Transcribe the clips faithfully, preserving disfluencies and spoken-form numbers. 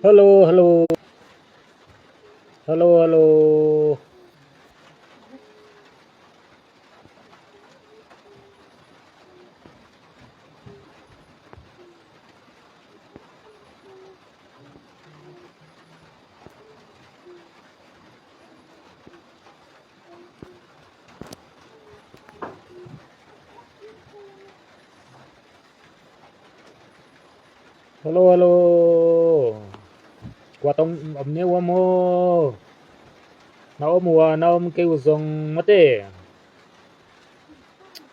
Hello, hello. Hello, hello. Hello, hello. Kua tong om ne ua maw? Na om ua, na om kei uh zong mate.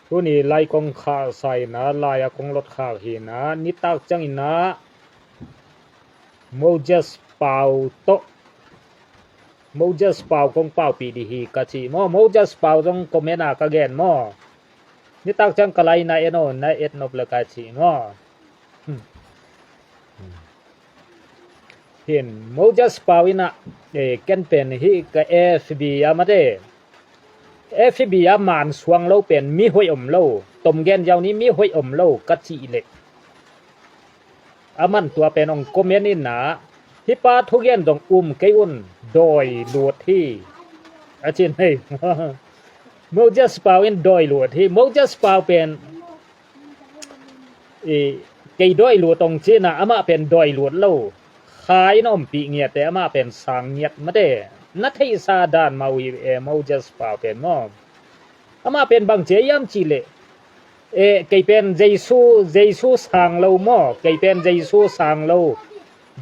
Tuni lai kong khahsa ina, lai a kong lot khak hi ina, nitak ciang ina Moses Pau tawh, Moses Pau kong paupih dih hi ka ci maw? Moses Pau zong comment a ka gen maw? Nitak ciang ka lai na en aw, na et nop le ka ci maw? Hmm. Hin Moses Pau ina, eh, ken pen hi ka F B a mate. F B a man suang lo pen mi hoih om lo. Tom gen ziau ni mi hoih om lo ka cih leh, aman tua pen ong comment ina, hih pa thugen dong um kei un, dawi lut hi, a cin hei. Moses Pau in dawi lut hi. Moses Pau pen i, kei dawi lut ong cina, amah pen dawi lut lo. Khai na ompih ngiat te, amah pen sang ngiat mate. Na theihsa dan mah uh hi e, Moses Pau pen maw? Amah pen bang cia hiam cih leh, e, kei pen Jesu, Jesu sang lo maw? Kei pen Jesu sang lo.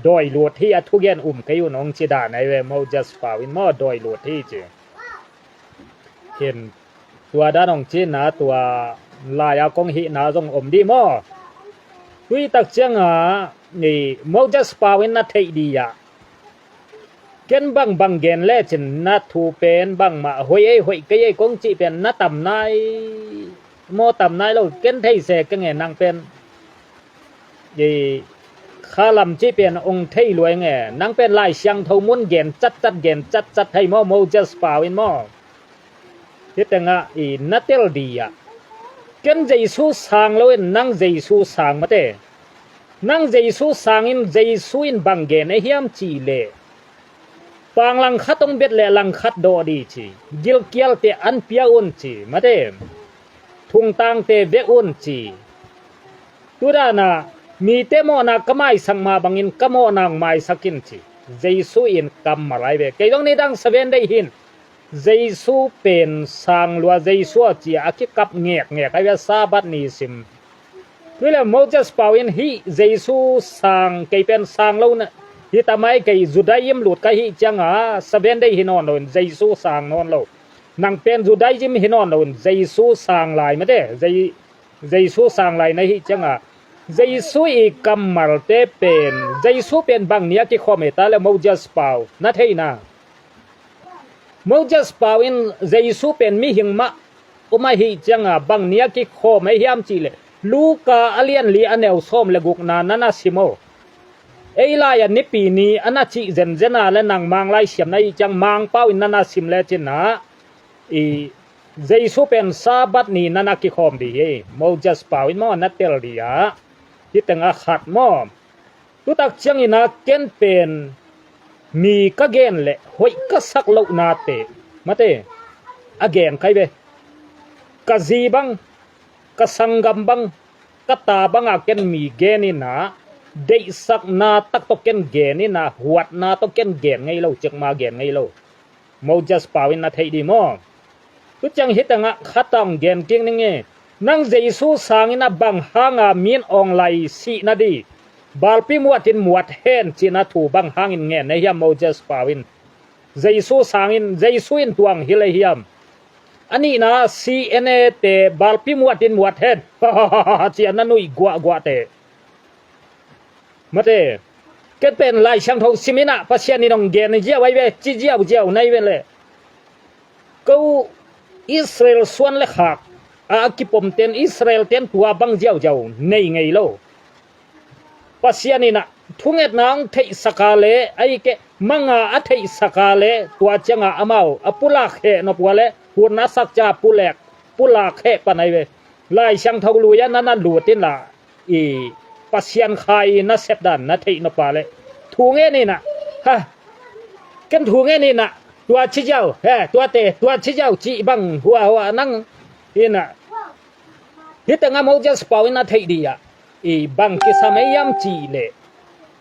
Dawi lut hi, a thugen um kei un ong ci dan ahi ve, Moses Pau in maw, dawi lut hi ci. Hin tua dan ong cina, tua lai a kong hihna zong om dih maw? Tui tak cianga, ni Moses Pau in na theih dih ah, ken bang bang gen lecin na thu pen bangmah hoih ei hoih kei ei kong cih pen na tam nai maw, tam nai lo, ken thei se keng e, nang pen i khalam cih pen ong thei luai nge, nang pen Lai Siangtho mun gen catcat, gen catcat thei maw, Moses Pau in maw? Hih tengah i na tel dih ah, ken Jesu sang lo in nang Jesu sang mate. Nang Jesu sang in Jesu in bang gen a hiam cih leh, pang langkhat ong bet leh langkhat dawh dih ci, gilkialte an pia un ci mate. Thungtangte vek un ci. Tudana mite mawhna ka maisak mah bangin ka mawhna ong maisak in ci. Jesu in kammal ahi ve. Kei zong nidang Seven Day hin Jesu pen sang lua, Jesu a ci a kikap ngekngek ahi ve, Sabbath ni sim. Tui le Moses Pau in hih Jesu sang, kei pen sang lo na, hih tamai kei Judaism lut ka hih cianga Seven Day hi nawn lo in Jesu sang nawn lo. Nang pen Judaism hi nawn lo in Jesu sang lai mate, Jei-, Jesu sang lai na hih cianga, Jesu i kammalte pen, Jesu pen bang ni a kikhawm e ta le Moses Pau, na theihna. Moses Pau in Jesu pen mihing mah om ahih cianga bang ni a kikhawm a hiam cih leh, Luka a lian li a neu sawm le gukna na na sim o. Ei lai a nipi ni a na cih zenzen a le nang Manglai siam na hih ciang Mangpau in na na sim le cin ah, i Jesu pen Sabbath ni na na kikhawm dih hi. Moses Pau in maw na tel dih ah, hih tengah khat maw? Tutak ciangin a ken pen mi ka gen leh hoih ka sak lohnate mate, a gen kai ve. Ka zi bang, ka sanggam bang, ka ta banga ken mi gen ina, deihsakna tak tawh ken gen ina, huatna tawh ken gen ngei lo, cikma gen ngei lo. Moses Pau in na theih dih maw? Tuciang hih tengah khat a ong gen kik ning e. Nang Jesu sangin a bang hanga min awng lai sih na dih, balpi muat in muat hen cihna thu bang hangin ngen na hiam Moses Pau in? Jesu sangin, Jesu in tuang hilh a hiam? A nihna C N A te balpi muat in muat hen cia na nuih guahguahte. Mate, ken pen Lai Siangtho simin ah Pasian in hong gen ziau ahi ve, ci ziauziau na hi ve le. Ko Israel suan le khak a kipomten, Israelten tua bang ziauziau nei ngei lo. Pasian in ah thungetna hong theihsak a le, ahi keh manga a theihsak a le, tua cianga amau a pulak heh nop ua le, hun a sak cianga pulak, pulak heh pan ahi ve. Lai Siangtho lui a na na lut inla, i Pasian khai nasep dan na theih nop a le, thu ngen inah, ha, ken thu ngen inah, tua ci ziau, he, tuate, tua ci ziau cih bang hua hua nang inah. Hih tengah Moses Pau in a theih dih ah, i bang kisam ei hiam cih leh,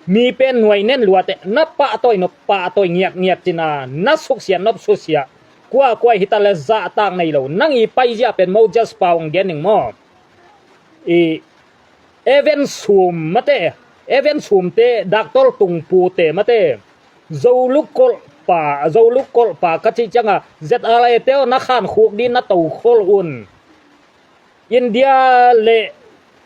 mi pen nuai nen luate, na pahtawi nop pahtawi ngiatngiat cina, na suksiat nop suksiat, kuakua hita le zahtak nei lo, nang i paizia pen Moses Pau hong gen ning maw. I Evan Sum mate, Evan Sumte, Doctor Tungpute mate, Zoluk kolhpa, Zoluk kolhpa ka cih cianga, Z R A te aw na khankhuk dih na tokhol un. India le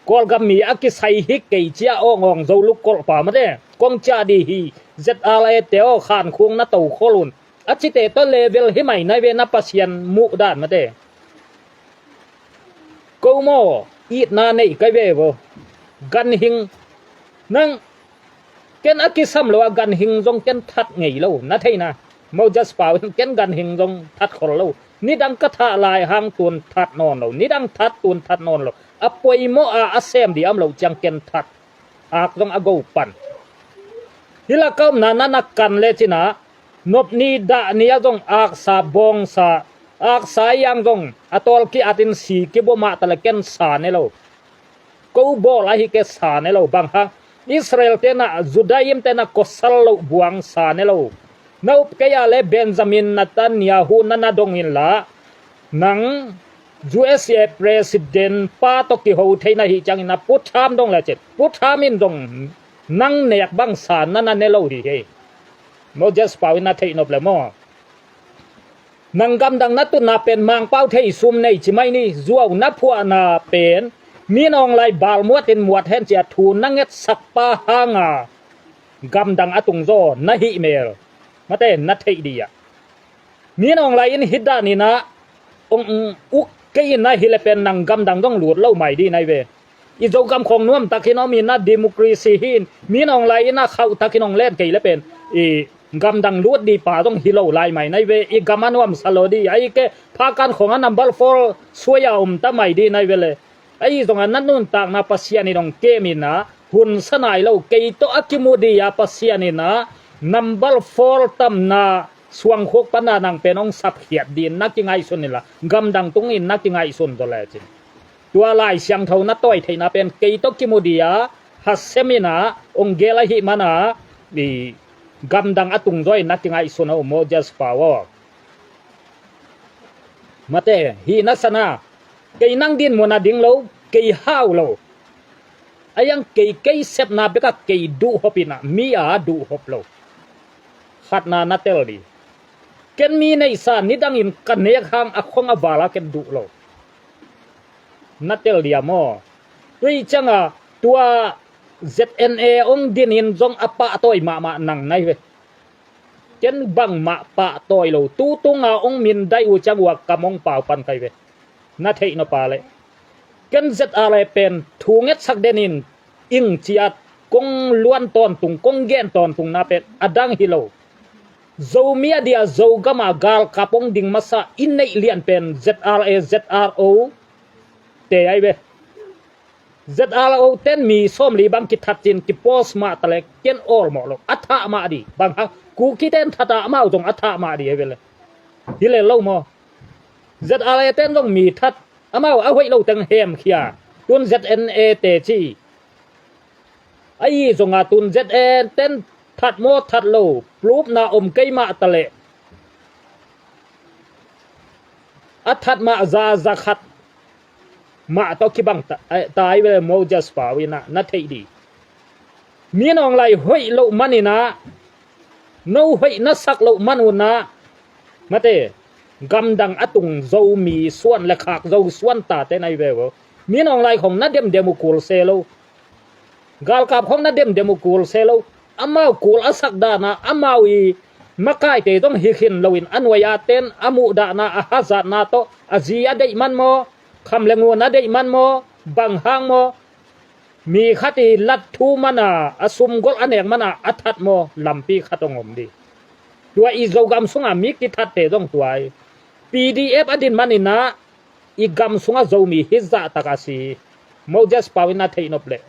Kawlgam mi a kisai hi kei cia awngawng Zoluk kolhpa mate, kong ciah dih hi, Z R A te aw khankhuk na tokhol un. A cite tawh level hi mai nai ve na Pasian muh dan mate. Ko maw, itna nei kai ve vo. Ganhing nang, ken a kisam lo a ganhing zong ken that ngei lo, na theihna. Moses Pau in ken ganhing zong that khol lo. Nidang ka thah lai hang tun that nawn lo. Nidang that tun that nawn lo. A poimawh a a sem dih am lo ciang ken that. Ak zong a go pan. Hih la ka omna na na kan le cina, nop ni dah ni a zong aksa bawngsa, aksa yang zong a tawl ki-atin si kibua mah ta le ken sa ne lo. Ko bawl ahi ke sa ne lo bang hang. Israel tena, Judaim tena kosal lo buang sa ne lo. Na up kei a le Benjamin Netanyahu na na dong inla, nang U S A president pa tawh kiho thei na hi ciangin a Pu Trump dong le cin. Pu Trump in dong nang nek bang sa na na ne lo hi hei. Moses Pau in a theih nop le maw. Nang gamdang na tutna pen Mangpau thei sum nei ci mai ni, zuau na phuahna pen Min Aung Hlaing balmuat in muat hen cia thu na ngetsak pa hanga gamdang a tungzaw na hih mel. Mate na theih dih ah. Min Aung Hlaing in hih dan inah ong uk kei inah hi le pen nang gamdang dong lut lo mai dih nai ve. I Zogam khong nuam takin om inah democracy hi in, Min Aung Hlaing inah khauh takin ong len kei le pen i gamdang lut dih pa dong hi lo lai mai nai ve. I gam a nuamsa lo dih, ahi ke phakan khong a number four suai a om ta mai dih nai ve le. Ahi zongah na nuntakna Pasian in ong kem inah hun sa nai lo, kei tawh a kimu dih a Pasian inah number four tamna suangkhuk pana nang pen ong sapkhiat dih in na kingaihsun inla, gamdang tungin na kingaihsun zaw le cin. Tua Lai Siangtho na tawi theihna pen kei tawh kimu dih a Hashem inah ong gel ahi mana, i gamdang a tungzaw in na kingaihsun aw Moses Pau aw. Mate, hih na sana, kei nang din mun a ding lo, kei hau lo. A yang kei kei sepna bekah kei duh hop inah, mi a duh hop lo. Khatna na tel dih. Ken mi neihsa nidangin ka nek hang a khong a vala ken duh lo. Na tel dih a maw. Tua hi cianga tua Z N A ong dinin zong a pahtawi mahmah nang nai ve. Ken bangmah pahtawi lo, tu tunga ong mindaih uh ciang ua kam ong pau pan kai ve. Na theih nop a le. Ken Z R A pen thu ngetsak denin ing ciat kong luan tawntung, kong gen tawntungna pen a dang hi lo. Zomi a dia Zogama galkap ong ding masa i neih lian pen Z R A, Z R O te ai ve. Z R O ten mi sawmli bang kithat cin kipost mah ta le ken awlmawh lo. A thah mah dih. Bang hang Kuki ten that a amau zong a thah mah dih ai ve le. Hi le lo maw. Z R A ten zong mi that, amau a hoih lo teng hemkhia. Tun Z N A te ci. Ahi zonga tun Z N A ten that maw that lo, proof na om kei mah ta le. A that mah za, za khat mah tawh kibang ta, eh, ta ai ve le Moses Pau inah na theih dih. Min Aung Hlaing hoih loh man inah, no hoih na sak loh man unah, mate, gamdang a tung Zomi suan le khak Zo suan tate nai ve vo. Min Aung Hlaing khong na demdem uh kul se lo. Galkap khong na demdem uh kul se lo. Amau kul a sak dana, amau i makaite zong hi khin loin a nuai a ten, a muh dana, a hazatna tawh, a zi a deih man maw, kham le ngun a deih man maw, bang hang maw, mi khat i lat thu mana, a sumgolh a nek mana, a that maw, lampi khat ong om dih. Tua i Zogam sunga mi kithatte zong tua i P D F a din maninah, i gam sungah Zomi hi zahtak a si. Moses Pau in a theih nop leh.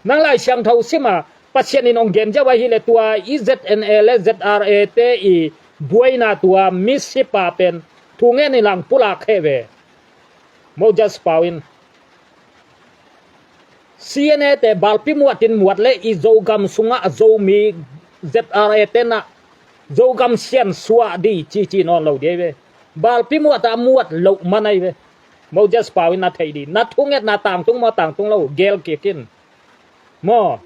Nang Lai Siangtho sima, Pasian in hong gen ziau ahi le tua i Z N A le Z R A te i buaina tua misipa pen thungen in lang pulak heh ve. Moses Pau in C N A te balpi muat in muat le i Zogam sungah a Zomi Z R A te na Zogam sian suah di cici nawn lo di ahi ve. Balpi muat a muat loh man ahi ve. Moses Pau in na theih di na thunget na tangtung maw tangtung lo gel kik in. Maw.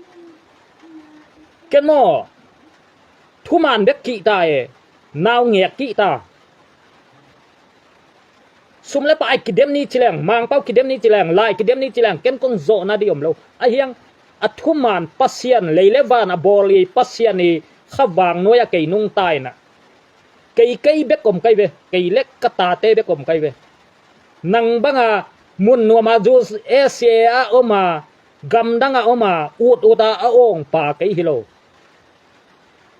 Ken maw. Thuman bek kihta e. Nau ngek kihta. Sum le pai kidem ni cileng, Mangpau kidem ni cileng, lai kidem ni cileng, ken kong zawhna di om lo. A hiang a thuman Pasian lei le van a bawl i Pasian i khavang nuai a kei nungta inah. Kei kei bek om kai ve, kei le ka tate bek om kai ve. Nang banga mun nuama zu S A a om a, gamdang a om a, ut ut a a awng pa kei hi lo.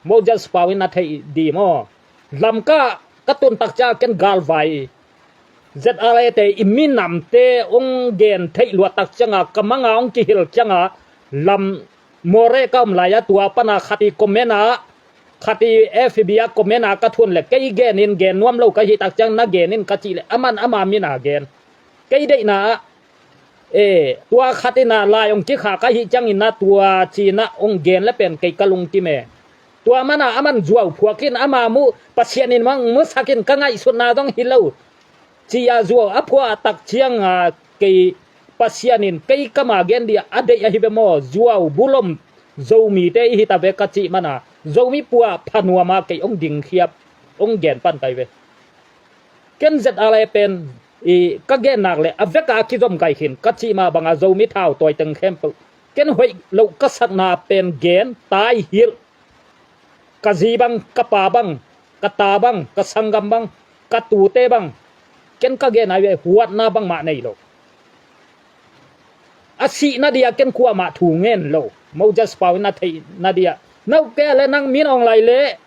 Moses Pau in na theih di maw. Lamka ka tun tak ciang ken galvai Z R A te i minamte hong gen theih luat tak cianga ka manga hong kihil cianga lam More ka om lai a tua pana khat i comment a khat i F B a comment a ka thun le kei gen in gen nuam lo ka hih tak ciang na gen in ka cih le aman ama mina gen. Kei deihna ah e tua khat ina lai hong kikha ka hih ciangin na tua cina hong gen le pen kei ka lungkim e. Tua mana aman zuau phuak in ama mu Pasian in mang musak in ka ngaihsutna dong hi lo. Ci-a zuau a phuah a tak cianga kei Pasian in kei kama gen dia a deih ahi ve maw zuau bulom Zomite i hita ve ka cih mana Zomi pua phanuama kei hong dingkhiap hong gen pan kai ve. Ken Z R A pen i ka gennak le a veka kizom kai khin ka cih mah banga Zomi thau tawi teng khempeuh ken hoih loh ka sakna pen gen tai hilh. Ka zi bang, ka pa bang, ka ta bang, ka sanggam bang, ka tute bang ken ka gen ai ve huatna bangmah nei lo. A sihna dia ken kuamah thu ngen lo. Moses Pau in na theihna dia na up kei a le nang min awng lai le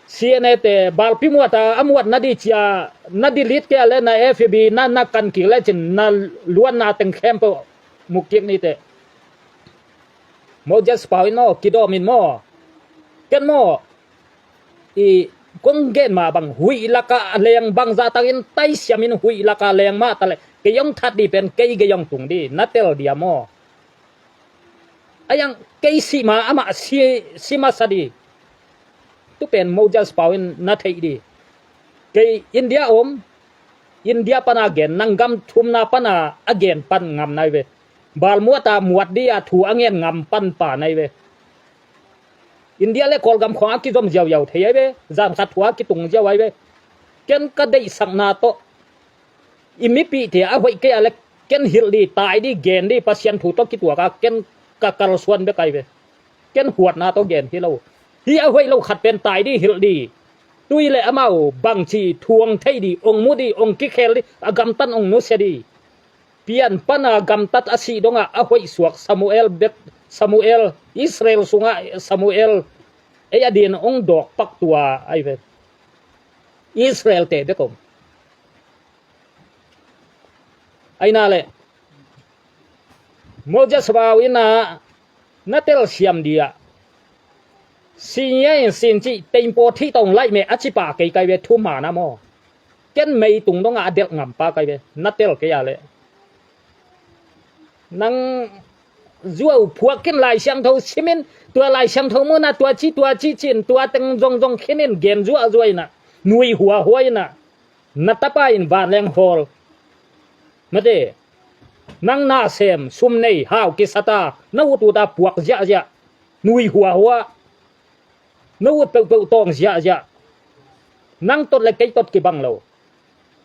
C N A te balpi muat a a muat na di cia na di lit kei a le na F B na na kan kik le cin na luanna teng khempeuh muk kik ni te. Moses Pau in maw kidawm in maw ken maw i kong gen mah bang huih laka a leng bang zahtakin taisiam in huih laka leng mah ta le kei hong that di pen kei gei hong tung di na tel dia maw. A yang kei sih ma amah si, si masa di. Tu pen Moses Pau in na theih di. Kei India om India pana gen nang gam thumna pana a gen pan ngam nai ve. Balmuata muat dia thu a ngen ngam pan pa nai ve. India le Kawlgam khong a kizom ziauziau thei ai ve. Zan khat thu a kitung ziau ai ve. Ken ka deihsakna tawh i mipihte a hoih kei a le ken hilh di tai di gen di Pasian thu tawh kituaka ken ka kalsuan bek ai ve. Ken huatna tawh gen hi lo. Hi a hoih lo khat pen tai di hilh di. Tui le amau bangci thuang thei di ong mu di ong kikhel di a gamtan ong nusia di. Pian pana gamtat a sih donga a hoih suak Samuel bek Samuel Israel sunga Samuel ei a din ong dawk pak tua ai ve. Israel te bek om. Aina le Moses vau ina na telsiam dia sinya in sin cih teimpaw thih tawng laih meh a cipa kei kai ve thumana maw. Ken mei tung dongah a delh ngampa kai ve na tel kei a le. Nang zuau phuak khin Lai Siangtho simin tua Lai Siangtho muna tua ci tua ci cin tua teng zongzong khinin gen zuahzuah ina nui huahua ina na tapa in vanleng hawl. Mate nang na sem sum nei hau kisata na ut uta puak ziahziah nui huahua. Na ut peuhpeuh tawng ziahziah. Nang tot le kei tot kibang lo.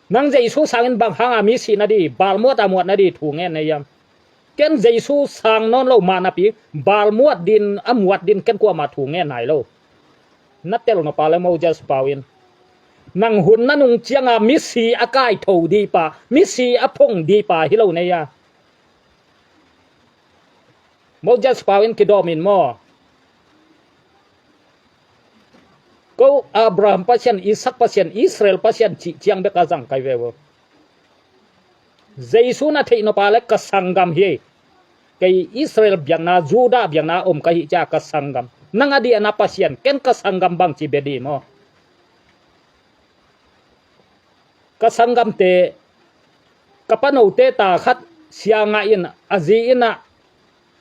Nang Jesu sangin bang hanga mi sih na di balmuat a muat na di thu ngen na iam. Ken Jesu sang nawn lo mah napi balmuat din a muat din ken kuamah thu ngen nai lo. Na tel nawpa le Moses pau in nang hun na nung cianga misi a kaitho dipa misi a phong dipa hi lo nei a. Moses pau in kidawm in maw? Ko Abraham Pasian, Isak Pasian, Israel Pasian cih ciang bek a zang kai ve vo. Jesu na theih nawpa le ka sanggam hi. Kei Israel biakna, Judah biakna om ka hih cia ka sanggam. Nang a dih a na Pasian, ken ka sanggam bang ci bia dih maw? Ka sanggamte, ka panote ta khat sia ngah in, a zi in ah,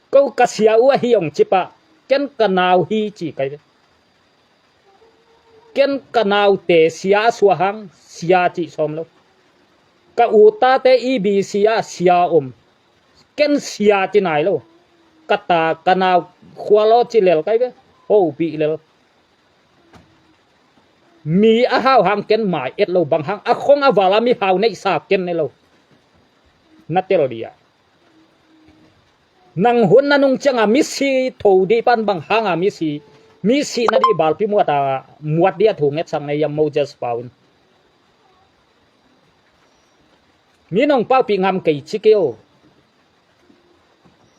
ko ka sia uh ahi hong ci pah, ken ka nau hi ci kai ve. Ken ka naute sia a suah hang, sia cih sawm lo. Ka u tate E B C ah sia om. Ken sia ci nai lo. Ka ta, ka nau khual aw ci lel kai ve. Hopih lel. Mi a hau hang ken mai et lo, bang hang a khong a val a mi hau neihsa ken ne lo. Na tel dia. Nang hun na nung cianga misi tho dih pan bang hanga misi, misi na dih balpi muat a, muat dih a thu ngetsak na hiam Moses pau in. Mi nong paupih ngam kei ci kei o.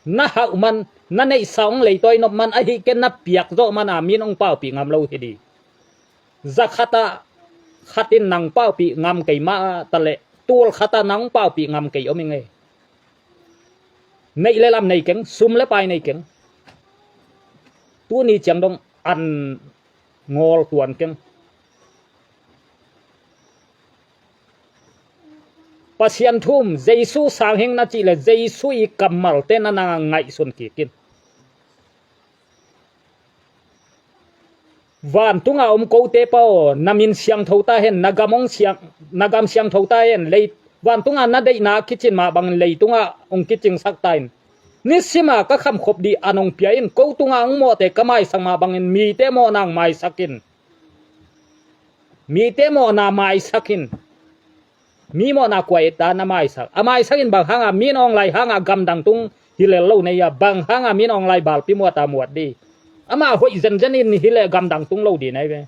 Na hauh man, na neihsa hong leitawi nop man, ahi ken na piak zawh man a mi nong paupih ngam lo hi dih. Za khat ah khat in nang paupih ngam kei mah ta leh, tul khat ah nang paupih ngam kei om ing ei. Neih le lam nei keng, sum le pai nei keng. Tuni ciang dong an ngawl tuan keng. Pasian thu um, Jesu sang hing na cih leh Jesu i kammalte na na ngaihsun kik in. Vantunga om kote pa aw, na min siangtho ta hen, na gam hong siang, na gam siangtho ta hen, lei, vantunga na deihna kicin mah bangin leitunga hong kicingsak ta in. Nisima ka khamkhop dih an hong pia in, ko tunga hong mawhte ka maisak mah bangin mite mawhna hong maisak in. Mite mawhna maisak in. Mi mawhna kua et ta na maisak. A maisak in bang hanga, mi in awng lai hanga gamdang tung hi lel lo nei a, bang hanga mi in awng lai balpi muat a muat dih. Amah hoih zenzen in hi leh gamdang tung lo dih nei ve.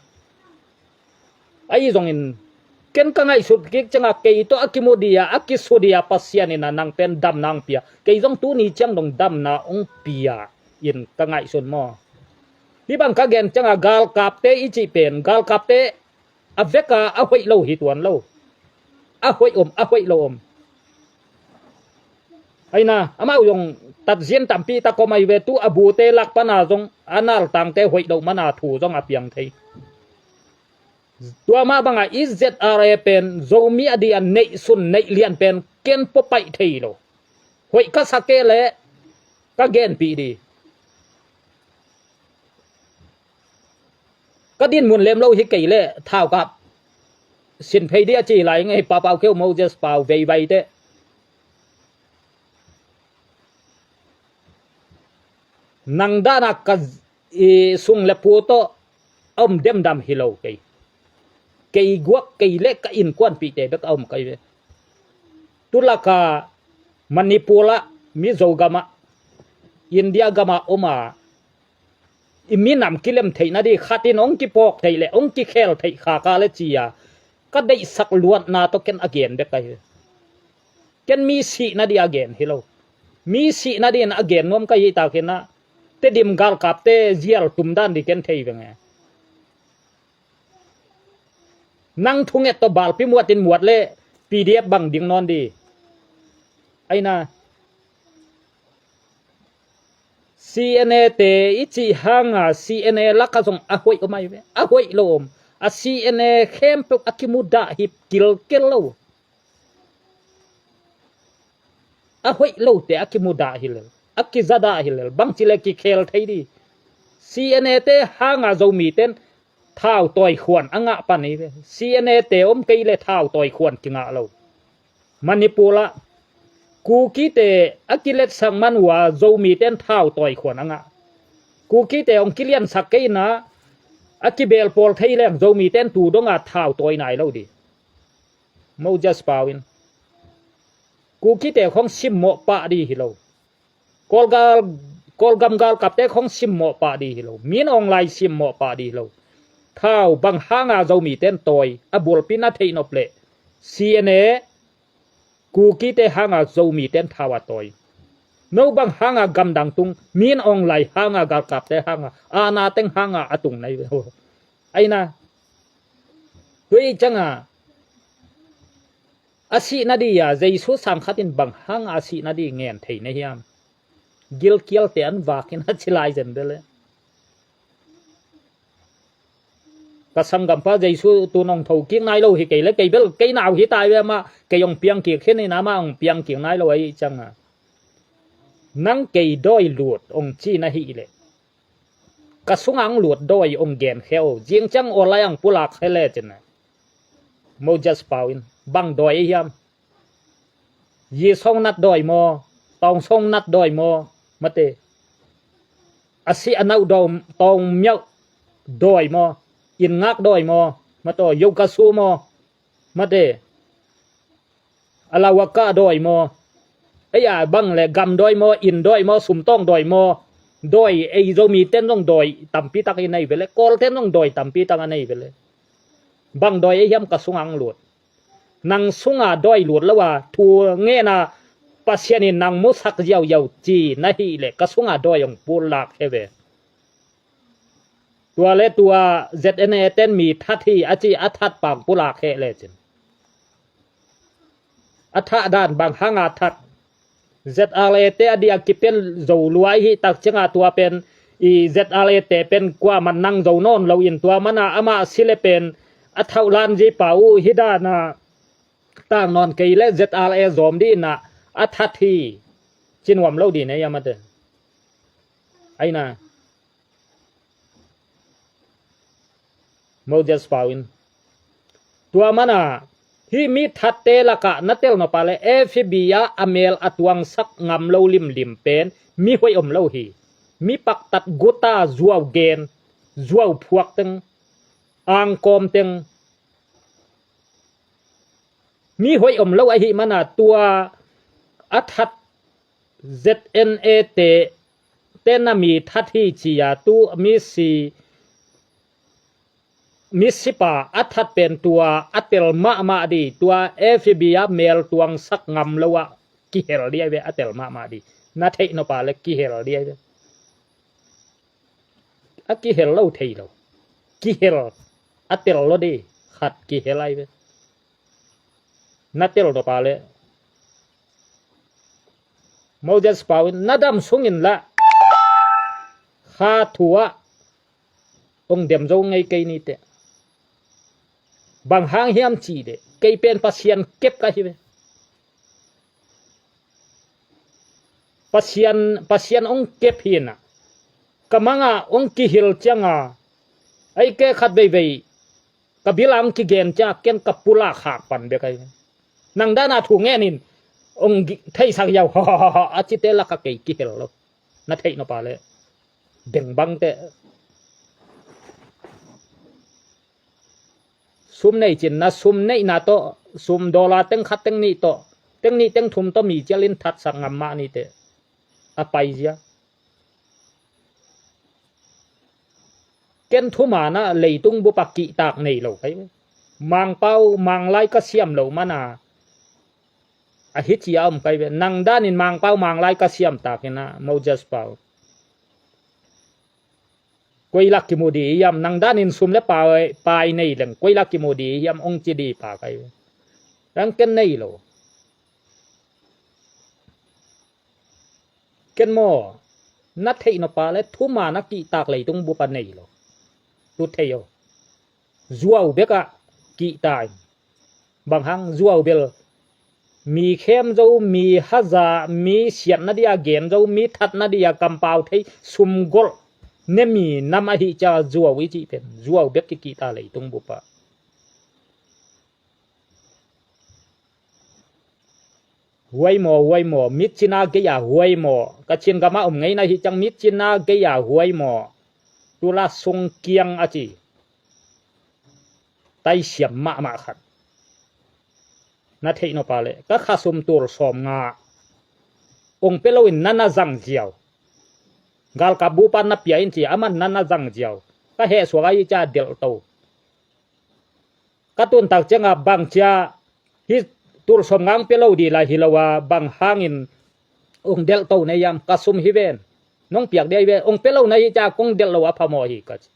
Ahi zongin, ken ka ngaihsut kik cianga kei tawh a kimu dih a, a kisu dih a Pasian in a nang pen damna hong pia. Kei zong tuni ciang dong damna hong pia in ka ngaihsun maw. Hih bang ka gen cianga galkapte i cih pen, galkapte a veka a hoih lo hi tuan lo. A hoih om, a hoih lo om. Aina, amau zong tatzin tampi tak om ahi ve, tu a bute lak pana zong a naltangte hoih loh mana thu zong a piang thei. Tua mah banga i Z R A pen Zomi a dih a neihsun neih lian pen ken pua paih thei lo. Hoih ka sa kei leh ka genpih dih. Ka dinmun lem lo hi kei leh thaukap sin phei dih a ci lai ngei, Papau Kheu, Moses Pau, Veivai te. Nang dana ka, i, sung le pu tawh a om demdam hi lo kei. Kei guak kei leh ka innkuanpihte bek a om kai ve. Tulaka Manipur ah, Mizo gamah, India gamah om a, i minam kilem theih nadih, khat in hong kipawk theih leh hong kikhel theih khaka le ci a, ka deihsak luatna tawh ken a gen bek ahi. Ken mi sih nadih a gen hi lo. Mi sih nadih in a gen nuam ka hih takin ah, Tedim galkapte zial tum dan dih ken thei veng e. Nang thunget tawh balpi muat in muat leh P D F bang ding nawn dih. Aina, C N A te i cih hanga C N A laka zong a hoih om ahi ve. A hoih lo om. A C N A khempeuh a kimudah hi kilkel lo. A hoih lote a kimudah hi lel, a kizadah hi lel, bangci le kikhel thei dih. C N A te hanga Zomite'n thau tawi khuan a ngah pan hi ve. C N A te om kei le thau tawi khuan kingah lo. Manipur ah Kukite a kiletsak man uh a Zomite'n thau tawi khuan a ngah. Kukite hong kiliansak kei in ah, a kibelpawl thei leng Zomite'n tu donga thau tawi nai lo dih. Moses Pau in Kukite khong simmawh pah dih hi lo. Kawlgal, Kawlgam galkapte khong simmawh pah dih hi lo. Min Aung Hlaing simmawh pah dih hi lo. Thau bang hanga Zomite'n tawi a bulpi na theih nop leh C N A Kukite hanga Zomite'n thau a tawi. No bang hanga gamdang tung, Min Aung Hlaing hanga galkapte hanga, a na teng hanga a tung nai ve. Aina, tua i cianga a sih nadih a, Jesu sang khat in bang hanga a sih nadih ngen thei na hiam? gilkialte an vakin a ci lai zen bel e. Ka sanggampa Jesu tu nong tho kik nai lo hi kei le, kei bel kei nau hi tai ve, amah kei hong piang kik khin in amah hong piang kik nai lo ahi cianga, nang kei dawi lut hong ci na hih leh, ka sunga hong lut dawi hong gen khe o. Zing ciang online ang pulak khe le cin a, Moses pau in bang dawi ahi hiam? Yisong nat dawi maw? Tawngsong nat dawi maw? Mate. A si a nau daw tawng miauh dawi maw? Inn ngak dawi maw? Mate. Yogasu maw? Mate. A lawaka dawi maw? Ei a bang le gam dawi maw? Inn dawi maw? Sumtawng dawi maw? Dawi ei Zomi ten zong dawi tampi tak i nei ve le, Kawl ten zong dawi tampi tak a nei ve le. Bang dawi ahi hiam ka sunga hong lut? Nang sunga dawi lut lo a, thu ngen a, Pasian in nang musak ziauziau ci na hih leh, ka sunga dawi hong pulak he ve. Tua le tua Z N A ten mi that hi a ci a that pang pulak he le cin. A thah dan bang hanga that? Z R A te a dia kipen zo lua i hih tak cianga tua pen i Z R A te pen kuaman nang zo nawn lo in tua mana amah si le pen a thauh lan zi pa uh hi dana tang nawn kei le Z R A zawm dih inah a that hi. Ci nuam lo dih nei a mate. Aina Moses pau in tua mana hih mi thatte lakah na tel nop a le F B I ah a mel a tuangsak ngam lo limlim pen mi hoih om lo hi. Mi paktat guta zuau gen, zuau phuak teng, angkawm teng, mi hoih om lo ahi mana tua a that Z N A te tena mi that hi cia tu mi si mi sipa a that pen tua a tel mahmah di, tua F B I ah mel tuangsak ngam lo ah kihel di ai ve, a tel mahmah di. Na theih nop a le kihel di ai ve. A kihel lo thei lo. Kihel a tel lo di. Khat kihel ai ve. Na tel nop a le Moses pau in na dam sungin la kha thu ah hong dem zo ngei kei nite. Bang hang hiam ci de, kei pen Pasian kep ka hi ve. Pasian, Pasian hong kep hi na. Ka manga hong kihil cianga ei ke khat veivei ka bila hong kigen cianga ken ka pulak hak pan bek ai. Nang dana thu ngenin hong theisak yau ha ha ha ha a cite laka kei kihel lo. Na theih nop a le deng bangte sum nei cin na sum neihna tawh, sum dollar teng khat teng nih tawh, teng nih teng thum tawh mi cialin thatsak ngam mah nite a paizia. Ken thuman ah leitung bup a kihtak nei lo kai ve. Mangpau manglai ka siam lo mana a hi ci a om kai ve. Nang danin Mangpau manglai ka siam takin ah Moses pau. Koi lak kimu di hiam, nang danin sum le pai, pai nei leng koi lak kimu di hiam hong ci di pa kai. Rang ken nei lo. Ken maw, na theih nop a le thuman a kihtak leitung bup a nei lo. Tu thei o. Zuau bek a kihta in. Bang hang zuau bel mi khem zo, mi haza, mi siatna dia gen zo, mi thatna dia kampau thei, sumgolh ne mi nam ahi ca zuau i cih pen zuau bek kikihta leitung bup a. Huai maw, huai maw, mitcina gei a huai maw, ka Chin gama om ngeina hi ciang mitcina gei a huai maw, tula sung kiang a ci. Taisiam mahmah khat. Na theih nop a le ka khasum tul sawm nga ong pe loin na na zang ziau. Galkap bupa na pia in ci a man na na zang ziau. Ka heh suak a hi cia delh to. Ka tun tak cianga bang cia hi tul sawm nga ong pe lo di lai hi lo a bang hangin ong delh to na hiam, ka sum hi ven. Nong piak di a hi ve, ong pe lo na hi cia kong delh lo a phamawh hi ka ci.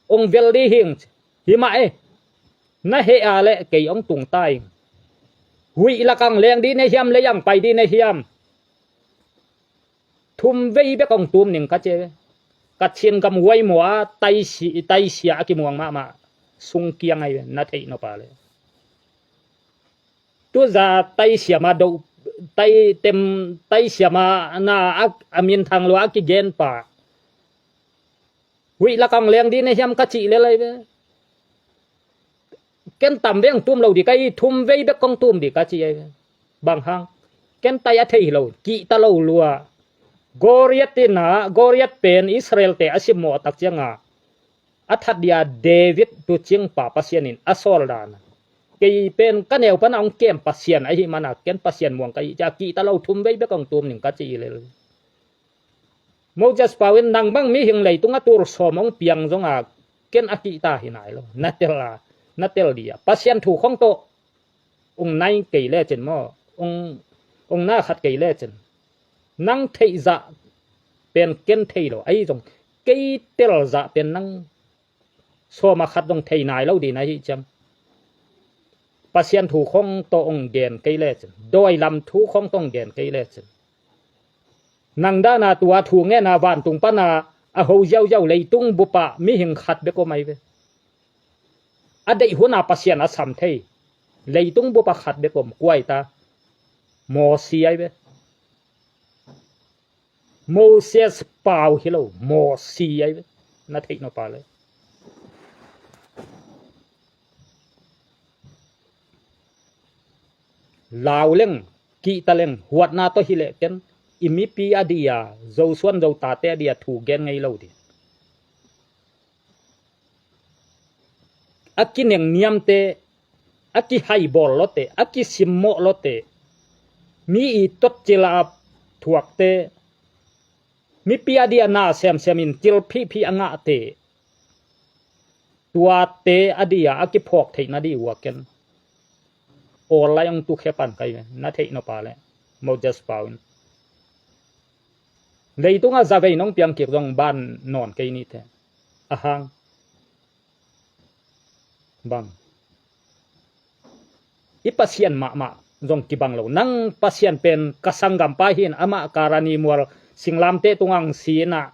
Ong vel di hing ci. Hi mah e. Na heh a le kei ong tung ta ing. Huih lakang leng di na hiam, lei ang pai di na hiam. thum vei bek hong tum ning ka ci. Ka Chin gam huai maw a taisi, taisia a kimuang mahmah sungkiang ai ve, na theih nop a le. Tuza taisia ma do, tai tem, taisia ma na a, a minthang lua a kigen pa. Huih lakang leng dih na hiam ka cih le lai ve. Ken tam veng tum lo dih ka hi, thum vei bek kong tum dih ka cih ai ve. Bang hang. Ken tai a thei hi lo, kihta lo lua. Goliath in a, Goliath pen Israel te a simmawh tak cianga a that dia David tu cingpa Pasian in a sawl dan. Kei pen ka neu pana hong kem Pasian ahi mana ken Pasian muang ka hi cia kihta lo thum vei bek hong tum ning ka cih le. Moses pau in nang bang mihing leitung a tul sawm hong piang zonga ken a kihta hi nai lo. Na tel a, na tel dia. Pasian thu khong tawh ung nai kei lecin maw? Ung, ung na khat kei lecin. Nang theih zah pen ken thei lo. Ahi zong kei tel zah pen nang sawma khat zong thei nai lo dih na hi ciang. Pasian thu khong tawh ong gen kei lecin. Dawi lam thu khong tawh ong gen kei lecin. Nang dana tua thu ngena vantung pana a ho ziauziau leitung bupa mihing khat bek om ai ve. A deih huna Pasian a sam thei. Leitung bupa khat bek om kuai ta. Mawsi ai ve. Moses pau hi lo, Mawsi ai ve. Na theih nop a le. Lau leng, kihta leng, huatna tawh hi leh ken. I mipi a dia, Zosuan Zotate a dia thu gen ngei lo dih. A kineng niamte, a kihaibawl lote, a kisimmawh lote, mi i tot cila a thuakte, mipi a dia na semsem in cil phihphih a ngahte, tuate a dia a kiphawk theihna dih uaken. Awl lai ong tukhe pan kai na theih nop a le Moses pau in. Leitunga zavei nong piang kik zong ban nawn kei nite. A hang. Bang. I Pasian mahmah zong kibang lo. Nang Pasian pen ka sanggampa hin amah Karani mual singlamte tungang sinah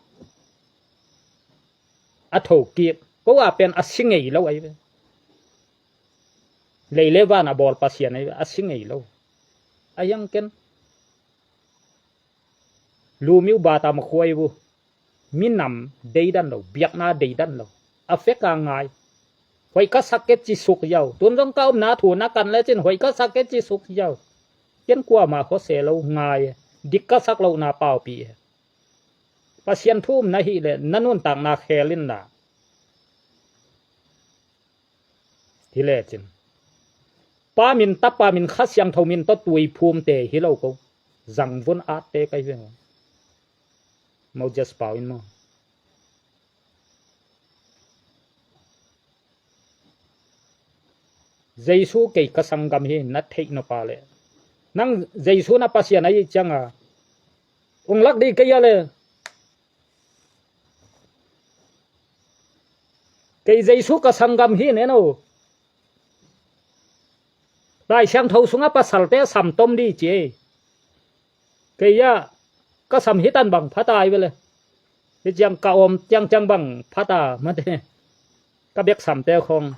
a thokik. Ko a pen a si ngei lo ai ve. Lei le van a bawl Pasian ai ve. A si ngei lo. A hiang ken. Lumiu bata ma khuai bu. Minam deidan lo, biakna deidan lo. A fek a ngai. Hoih ka sak ke ci suk yau. Tun zong ka omna thu na kan lecin hoih ka sak ke ci suk yau. Ken kuama khose lo ngai. Dik ka sak lo na paupi e. Pasian thu um na hi le na nuntakna khel in na. Hi lecin. Pa min, Tapa min, Kha Siangtho min tawh tuiphumte hi lo ko. Zangvun atte kai veng. Moses pau in maw. Jesu kei ka sanggam hi na theih nop a le. Nang Jesu na Pasian ahi cianga. Ung lak dih kei a le. Kei Jesu ka sanggam hi neno. Lai Siangtho sunga pasalte a sam tom dih ci ei. Kei a ka sam hitan bang phata ai vele. Hi ciang ka om ciangciang bang phata mate. Ka bek samte khong.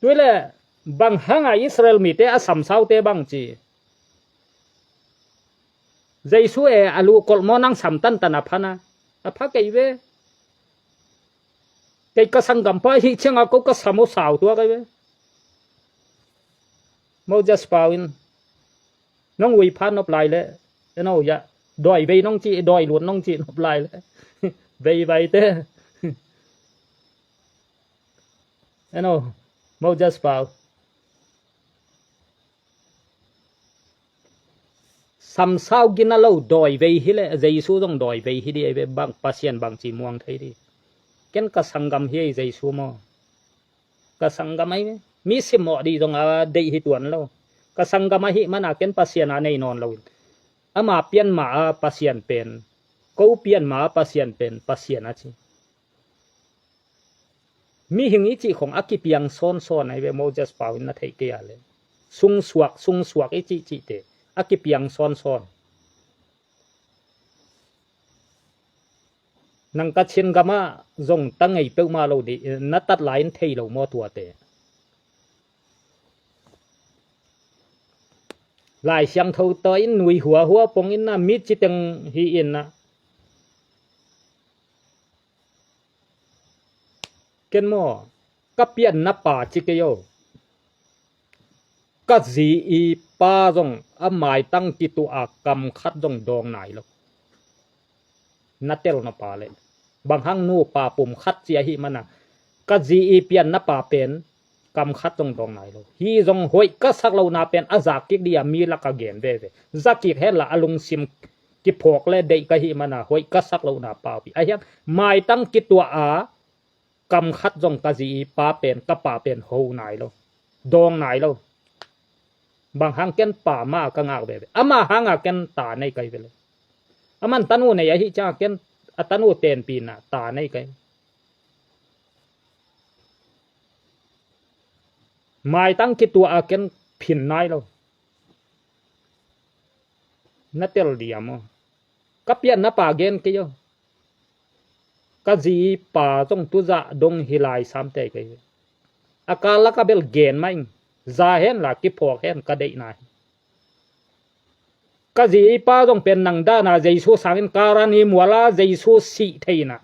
Tuile bang hanga Israel mite a samsaute bang ci. Jesu e a lu kolh maw nang sam tantan a phana. A pha kei ve. Kei ka sanggampa hi cianga ko ka sam uh sau tua kei ve. Moses pau in. Nong ui pha nop lai le. Eno ya. Doi vei nong ci, doi luat nong ci nop lai le. Vei vai te. Eno. Moses pau. Samsau gina lo doi vei hi le, Jesu zong doi vei hi di, bang Pasian bang ci muang thei di. Ken ka sanggam hi ei Jesu maw. Ka sanggam ai mi simmawh di zong a deih hi tuan lo. Ka sanggam ahi mana ken Pasian a nei nawn lo in. Ama pian ma a Pasian pen. Ko pian ma a Pasian pen, Pasian a ci. Mihing i cih khong a kipiang sawnsawn ai ve Moses pau in na theih kei a le. Sungsuak, sungsuak i cih cihte. A kipiang sawnsawn. Nang Kachin gamah zong ta ngei peuhmah lo dih, na tat lai in thei lo maw tuate? Lai Siangtho tawh in nui huahua pong in na mi citeng hi in na. Ken maw, ka pianna pa ci kei o. Ka zi i pa zong a maitang kituah a kam khat zong dawng nai lo. Na tel na pa le. Bang hang nu pa pum khat ci ahi mana. Ka zi i pianna pa pen kam khat zong dawng nai lo. Hi zong hoih ka sak lohna pen a zak kik dih a mi lak a gen veve. Za kik hen la a lungsim kiphawk le deih ka hi mana hoih ka sak lohna pau pi. A hiang maitang kituah a kam khat zong ka zi i pa pen, ka pa pen ho nai lo. Dawng nai lo. Bang hang ken pa ma ka ngak veve. Ama hanga ken ta nei kai vele. Aman tanu nei ahi cianga ken a tanu tenpina ta nei kai. Maitang kituah a ken phin nai lo. Na tel diam aw. Ka pianna pa gen kei aw. Ka zi pa zong tuzah dong hi lai samte kei. A kal laka bel gen mah ing. Za hen la kiphawk hen ka deihna hi. Ka zi i pa zong pen nang dahna Jesu sangin Karani muala Jesu sih theihna.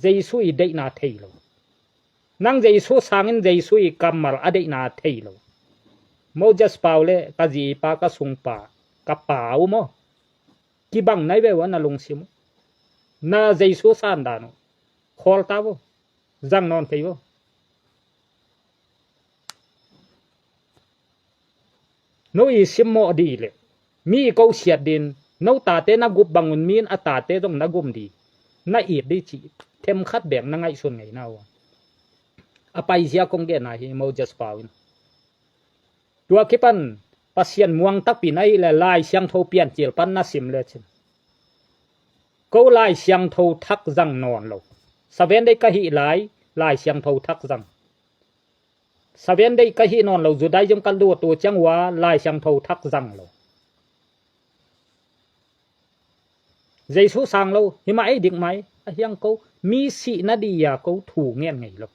Jesu i deihna thei lo. Nang Jesu sangin Jesu i kammal a deihna thei lo. Moses pau le ka zi i pa ka sungpa ka pau maw. Kibang nai ve uh a na lungsim uh. Na Jesu san dan uh. Khawl ta uh. Zang nawn kei uh. No i simmawh dih leh mi i ko siat din no tate na gup bangun mi in a tate zong na gum dih. Na it dih cih themkhat bek na ngaihsun ngei na uh. A paizia kong gen ahi Moses pau in. Tua kipan Pasian muang takpi na hih le Lai Siangtho Piancil pan na sim le cin. Ko Lai Siangtho thak zang nawn lo. Saven dei ka hih lai Lai Siangtho thak zang. Saven dei ka hih nawn lo Judaism ka lut uh ciang ua Lai Siangtho thak zang lo. Jesu sang lo hi mah ei dik mai a hiang ko mi sih na dih a ko thu ngen ngei lo.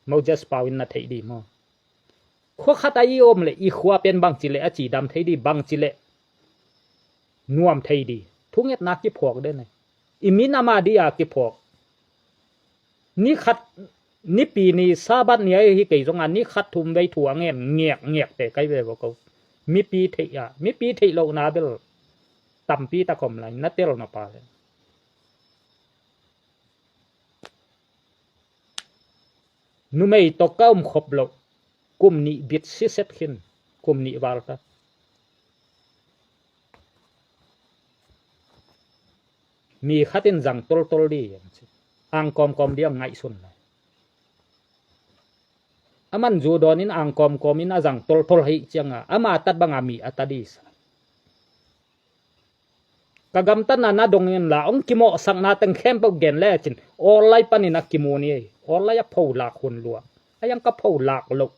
Moses pau in na theih dih maw? Khua khat a i om le i khua pen bangci le a cidam thei dih bangci le nuam thei dih. Thungetna kiphawk den e. I min ama dih a kiphawk. Ni khat nipi ni Sabbath ni ahi kei zonga ni khat thum vei thu a ngen ngek ngek te kai ve vo ko. Mipi theih a mipi theih lohna bel tampi tak om lai na tel na pa le. Numei tawh ka um khop loh kum nih bit siset khin kum nih val ta. Mi khat in zang toltol dih ang ci. Ang kawmkawm dih ang ngaihsun lai. A man zu dawn in ang kawmkawm in a zang toltol hih cianga ama tat banga mi a ta dih sa. Ka gamtatna na dong in la ong kimawhsakna teng khempeuh gen le cin. Awllai panin a kimu ni ei. Awllai a pholak hun lua. A yang ka pholak loh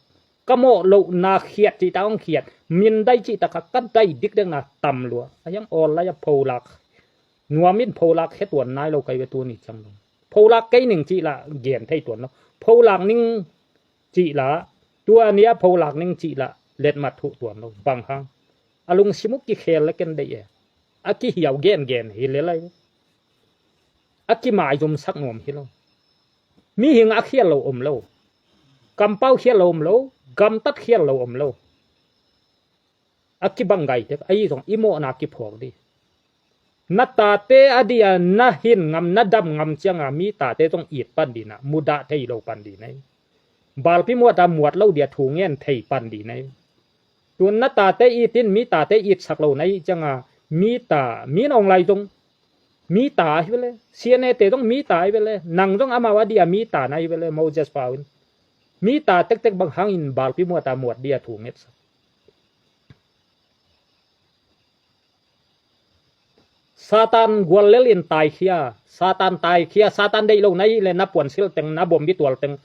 ka mawh lohna khiat cihta ong khiat. Min dai cihta ka ka dai dikdekna tam lua. A yang awllai a pholak nuam in pholak khetuan nai lo kai ve tuni ciang dong. Pholak kei ning cihla gen thei tuan lo. Pholak ning cihla tua nia pholak ning cihla letmat thuh tuan lo bang hang. A lungsim uh kikhel le ken deih e. A kihiau gengen hi le lai. A kimaizumsak nuam hi lo. Mihing a khial lo om lo. Kampau khial lo om lo. Gamtat khial lo om lo. A kibang gai tek ahi zong i mawhna kiphuak dih. Na tate a dih a na hin ngam na dam ngam cianga mi tate zong it pan dih na mudah thei lo pan dih na hi. Balpi muata muat lo dia thu ngen thei pan dih na hi. Tun na tate it in mi tate itsak lo na hi cianga mi ta mi nong lai zong mi ta hi vele. C N A te zong mi ta hi vele. Nang zong amau a dih a mi ta na hi vele Moses pau in. Mi ta tektek bang hangin balpi muata muat dia thu ngetsak. Satan guallel in taikhia Satan taikhia Satan deih lo na hih le na puansil teng na bombi tual teng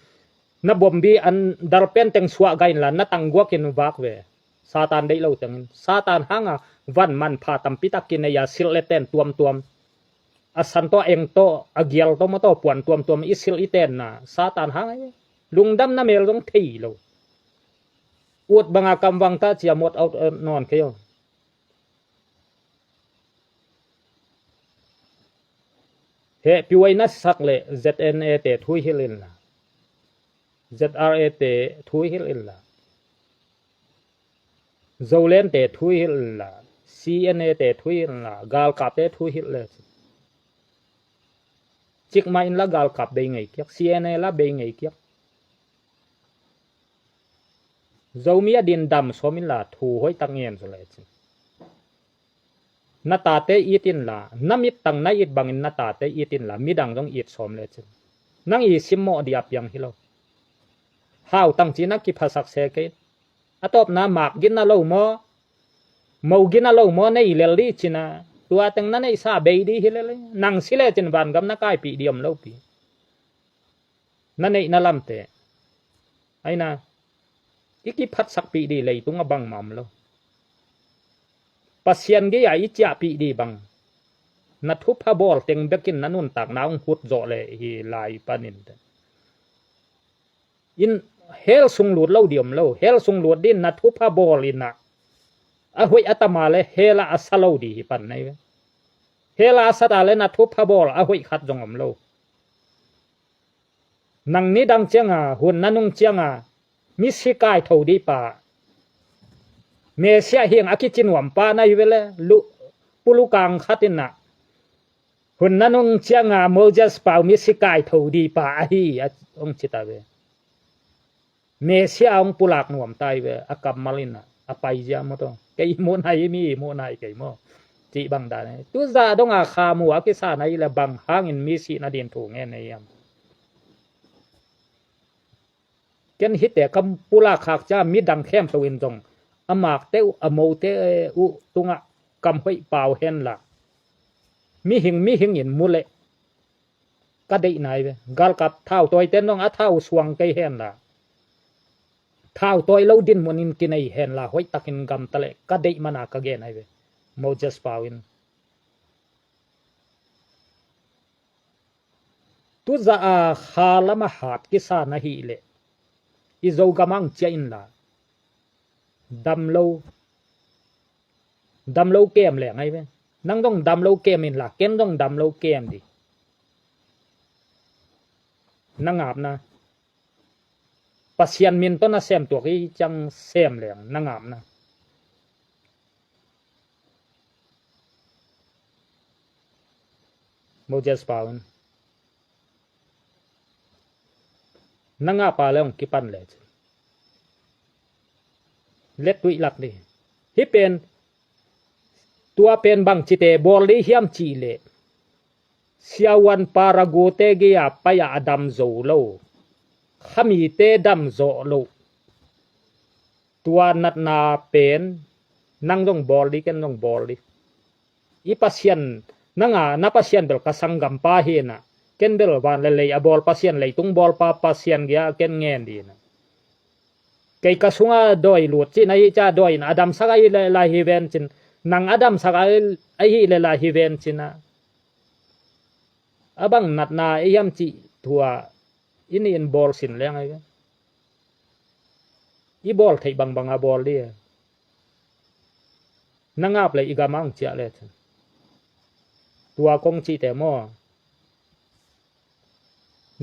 na bombi an dalpen teng suah gai inla na tangguak in vak ve. Satan deih lo tengin Satan hanga van manpha tampi tak kinei a silh le ten tuamtuam, a san tawh, eng tawh, a gial tawh, maw tawh, puan tuamtuam i silh i tenna Satan hanga hi. Lungdamna mel zong thei lo. Ut banga kamvang ta cia mot out nawn kei aw. Hehpih huai na sak leh Z N A te thu hilh inla, Z R A te thu hilh inla, Zoland te thu hilh inla, C N A te thu hilh inla, galkap te thu hilh le. Cikmah in la galkap bei ngei kiak, C N A la bei ngei kiak. Zomi a din dam sawm inla thu hoih tak ngen zaw le cin. Na tate it inla, na mittang na it bangin na tate it inla, midang zong it sawm le cin. Nang i simmawh dia piang hi lo. Hau tang ci na kiphasak se kei. A tawpna mak gina lo maw, mo gina lo maw, nei lel di cina. Tua teng na neihsa bei di hi lel. Nang si le cin vangam na kaipih di om lo pi. Na neihna lamte aina i kiphatsakpih di leitung a bangmah om lo. Pasian gei-a i ciahpih di bang na thupha bawl teng bekin na nuntakna hong hut zawh le hi lai panin te. In hell sung lut lo di om lo, hell sung lut din na thupha bawl inah a hoih a tama le hell a a sa lo di hi pan nai ve. Hell a a sata le na thupha bawl a hoih khat zong om lo. Nang nidang cianga hun na nung cianga misi kaitho di pa, Mesia hiang a kici nuam pa na hi vele. Pulukang khat inah hun na nung cianga Moses pau misi kaitho di pa ahi a hong cita ve. Mesia hong pulak nuam ta hi ve, a kammal inah a paizia maw tawh. Kei muh nai, mi muh nai kei maw? Cih bang dan hi. Tuzah donga khamu a kisa na hi le bang hangin misi na din thu ngen na hiam? Ken hite kam pulak khak cia midang khemto in zong a makte uh a mote uh tungah kam hoih pau henla mihing mihing in mu leh ka deih nai ve. Galkap thau tawi ten zong a thau suang kei henla, thau tawi lo dinmun in kinei henla hoih takin gamta leh ka deih mana ka gen ai ve. Moses pau in tuzah a kha lama hat kisa na hih leh i Zogam ang ciah inla damlo, damlo kem leng ai ve. Nang dong damlo kem inla ken dong damlo kem di. Na ngapna Pasian min tawh na sem tuak i ciang sem leng na ngapna. Moses pau in na ngapa le hong kipan le cin let tuih lak di. Hih pen tua pen bang cite bawl di hiam cih leh siavuan paragu te gei-a pai-a a dam zo lo, khamite dam zawh loh tua natna pen nang zong bawl di, ken zong bawl di. I Pasian nanga na Pasian bel ka sanggampa hinah ken bel van le lei a bawl Pasian, leitung bawlpa Pasian gei-a ken ngen dinah. Kei ka sunga dawi lut cihna hi ca dawi in a damsak ahi le lai hi ven cin, nang a damsak ahi le lai hi ven cinah a bang natna i hiam cih thua i nih in bawl sin leng ahi ve. I bawl theih bangbang a bawl di. Na ngap le i gam ang ciah le cin tua kong cihte maw?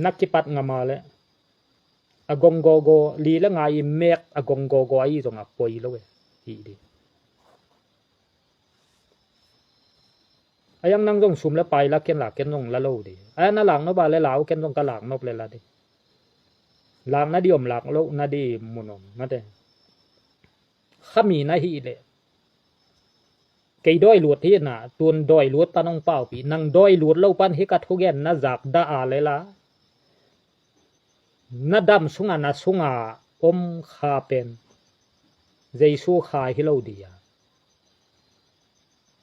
Na kipat ngama le a gong gogo li le nga i mek a gong gogo ahi zong a poi lo e. Hi di. A yang nang zong sum le pai la ken la ken zong la lo di. A na lak nop a le lau ken zong ka lak nop le la di. Lak na di om lak lo na di mun om mate. Khami na hi le kei dawi lut hi na tun dawi lut pan hong paupi nang dawi lut lo pan hi ka thugen na zak da a le la. Na dam sunga na sunga om kha pen Jesu kha hi lo dia.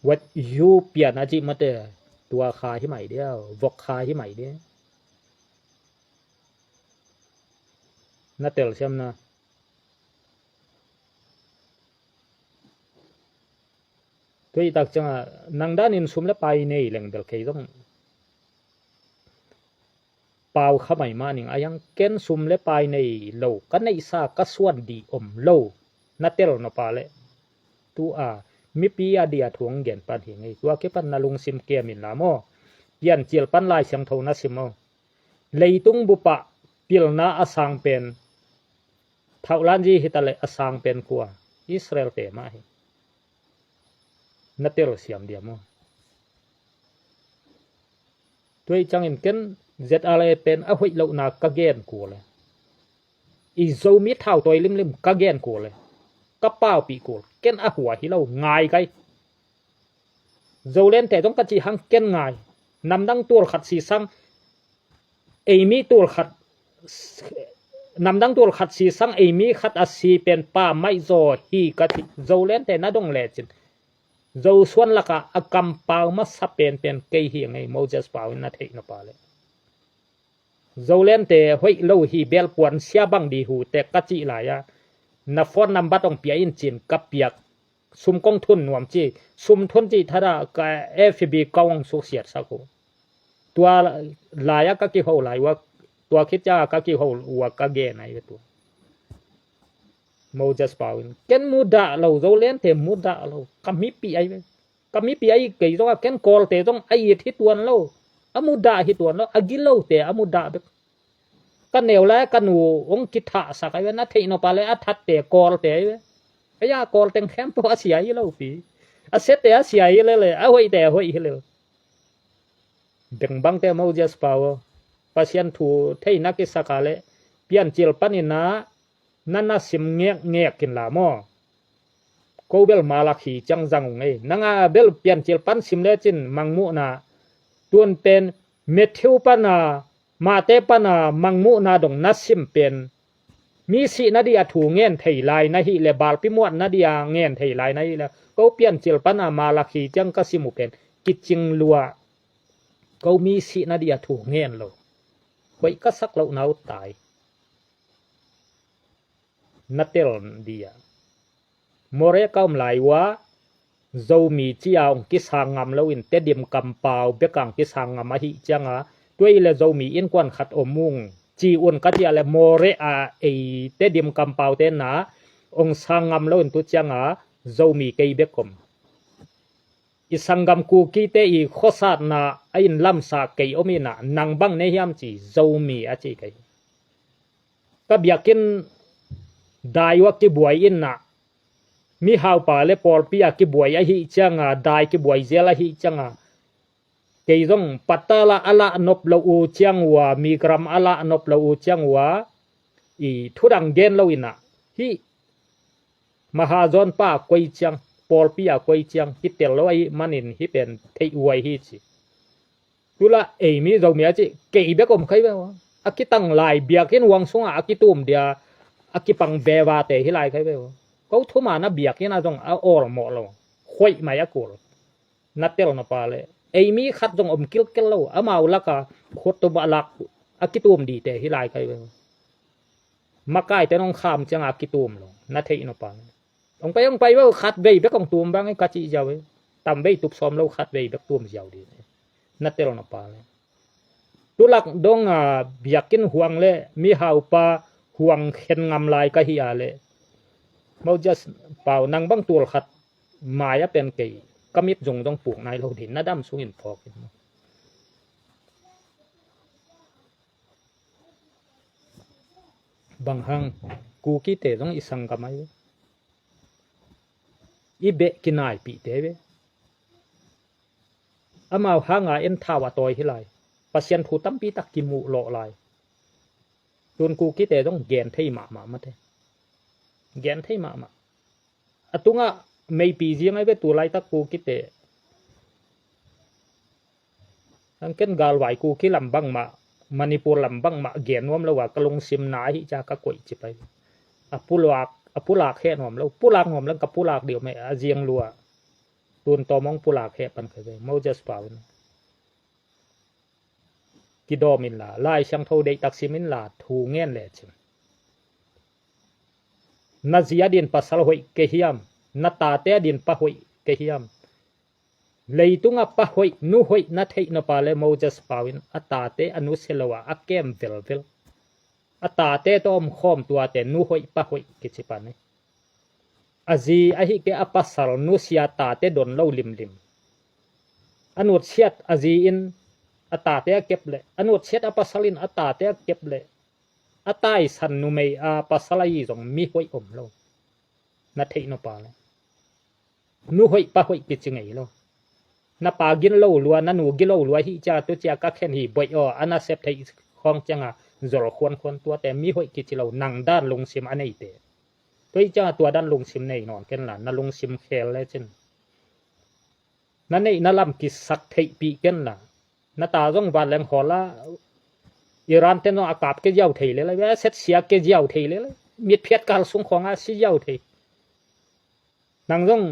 Wat yu pian a cih mate tua kha hi mai dia, vok kha hi mai dia. Na telsiamna Tua i tak ciangah nang danin sum le pai nei leng bel kei zong pau kha mai mah ning a, hiang ken sum le pai nei lo, ka neihsa ka suan dih om lo, na tel nop a leh. Tu a mipi a dia thu hong gen pan hi ngei. Tua kipan na lungsim kiam inla maw. Piancil pan Lai Siangtho na sim maw. Leitung bupah pilna a sang pen, thauhlanzi hitaleh a sang pen kua? Israel te mah hi. Na tel siam dia maw. Tua i ciangin ken Z R A pen a hoih lohna ka gen kul e. I Zomi thautawi limlim ka gen kul e. Ka paupih kul. Ken a hua hi lo, ngai kai. Zolente zong ka cih hang ken ngai. Namdang tual khat sisang, ei mi tual khat, namdang tual khat sisang ei mi khat a si pen pa maih zaw hi ka cih. Zolente na dong lecin Zosuan lakah a kampau masa penpen kei hi ngei, Moses Pau in na theih nop a leh. Zolente hoih lo hi, belpuan sia bang di hu tek ka cih lai-a, na phone number hong pia in cin ka piak. Sum kong thun nuam ci, sum thun ci thada ka F B kong hong suksiat sak uh. Tua lai-a ka kiho lai ua, tua khit ciang a ka kiho ua ka gen ai ve tua. Moses Pau in ken mudah lo, Zolente mudah lo, ka mipi ai ve. Ka mipi ai kei zong a ken Kawlte zong a it hi tuan lo. A mudah hi tuan lo, a gilote a mudah bek. Ka neu lai ka nu hong kithahsak ai ve, na theih nop a leh a thatte Kawlte ai ve. Ai a Kawlteng khempeuh a sia hi lo pi. A siate a sia hi lele, a hoihte a hoih hi lele. Bengbangte Moses Pau aw. Pasian thu thei na kisak a leh Piancil panin a na na sim ngekngek inla maw. Ko bel Malakhi ciang zang ung ei. Nang a bel Piancil pan sim lecin Mangmuhna, tuan pen Matthew pana, Mate pana Mangmuhna dong na sim pen mi sihna dia thu ngen thei lai na hih leh, balpi muatna dia ngen thei lai na hih leh, ko Piancil pana Malakhi ciang ka sim uh pen kicing lua. Ko mi sihna dia thu ngen lo. Hoih ka sak lohna uh tai. Na tel dia. More ka om lai ua, Zomi ci-a hong kisang ngam loin Tedim kampau bek a hong kisang ngam ahih cianga, tua i leh Zomi innkuan khat om ung ci un ka cih a leh More a ei Tedim kampaute na hong sang ngam loin tu cianga Zomi kei bek om. I sanggam Kukite i khuasatna a innlamsa kei om inah nang bang nei hiam ci, Zomi a ci kei. Ka biakinn dai uh a kibuai inah, mihaupa le pawlpi a kibuai ahih cianga, dai kibuai zial ahih cianga, kei zong patta lah a lah nop lo uh ciang ua, migram a lah nop lo uh ciang ua, i thudang gen lo inah, hih Mahajon pa a koi ciang, pawlpi a koi ciang, hi tel lo ahih manin hih pen theih huai hi ci. Tulah ei mi Zomi a ci, kei bek om khai ve ua. A kitang lai biakinn huang sungah a kitum dia, a kipang vevate hi lai khai ve ua. Ko thuma na biakinn a zong a awlmawh lo. Khoih mai a kul. Na tel nop a leh. Ei mi khat zong om kilkel lo. Amau laka khut tum a lak a kitum dite hi lai khai ve ua. Makaite nong kham cianga a kitum lo. Na theih nop a leh. Hong pai, hong pai beuh khat vei bek hong tum bang ka cih ziau e. Tam vei tup sawm lo khat vei bek tum ziau dih. Na tel nop a le. Tulak dong a biakinn huang le mihaupa huang khen ngam lai ka hi a le. Moses Pau nang bang tul khat mai a pen kei. Ka mit zung zong puk nai lo dih. Na dam sungin phawk in. Bang hang, Kukite zong i sanggam ai ve. I beh kinaipihte ve. Amau hanga en thau a tawi hi lai. Pasian thu tampi tak kimuh lawh lai. Tun Kukite zong gen thei mahmah mate. Gen thei mahmah. A tungah meipi ziang ai ve tu laitak Kukite. Ang ken galvai Kuki lam bangmah, Manipur lam bangmah gen nuam lo a ka lungsim na ahi ca ka koih cip ai. A pulak, a pulak heh nuam lo, pulak nuam lang ka pulak diu meh a ziang lua. Tun tawm hong pulak heh pan kha ve, Moses Pau in. Kidawm inla, Lai Siangtho deihtak sim inla, thu ngen lecin. Na zi a din pasal hoih kei hiam, na tate a din pa hoih kei hiam, Leitungah pa hoih, nu hoih na theih nop a le Moses pau in a tate a nusia lo a a kem velvel. A tate tawh omkhawm tuate nu hoih pa hoih kici pan hi. A zi ahi kei a pasal nusia tate don lo limlim. A nutsiat a zi in a tate a kep leh, a nutsiat a pasal in a tate a kep leh, a taisan numei a pasal ahi zong mi hoih om lo. Na theih nop a le nu hoih pa hoih kici ngei lo. Na pa gilo lua, na nu gilo lua hi cia, tu cia ka khen hi boih aw, a na sep theih khawng cianga zol khuankhuan tuate mi hoih kici lo, nang dan lungsim a neite. Tua hi cianga tua dan lungsim nei nawn ken la, na lungsim khel lecin na neih na lam kisak theihpih ken la. Na ta zong vanleng hawla Iran ten zong a kap ke ziau thei lelai, a set sia ke ziau thei lelai, mitphiat kal sung khawng a si ziau thei. Nang zong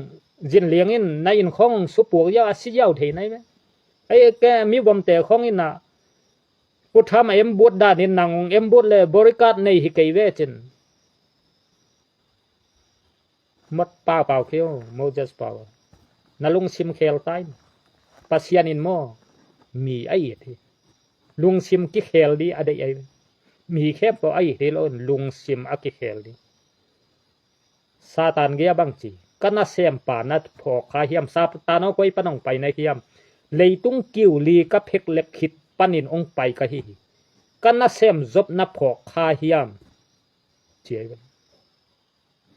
zinliang in na inn khawng supuak ziau a si ziau thei nai ve. Ai ke mi vomte khawng in a kutham a em buat dan in nang em buat le bodyguard nei hi kei ve cin. Mat pau pau kio, Moses pau. Na lungsim khel tai. Pasian in maw, mi a it hi. Lungsim kikhel di a deih ai. Mi khempeuh a it hi lo in lungsim a kikhel di. Satan gei a bang ci, ka nasempa na phawk kha hiam? Satan aw koi pan hong pai na hiam? Leitung kiu li ka phek lek khit panin hong pai ka hi hi. Ka nasem Job na phawk kha hiam? Ci ai ve.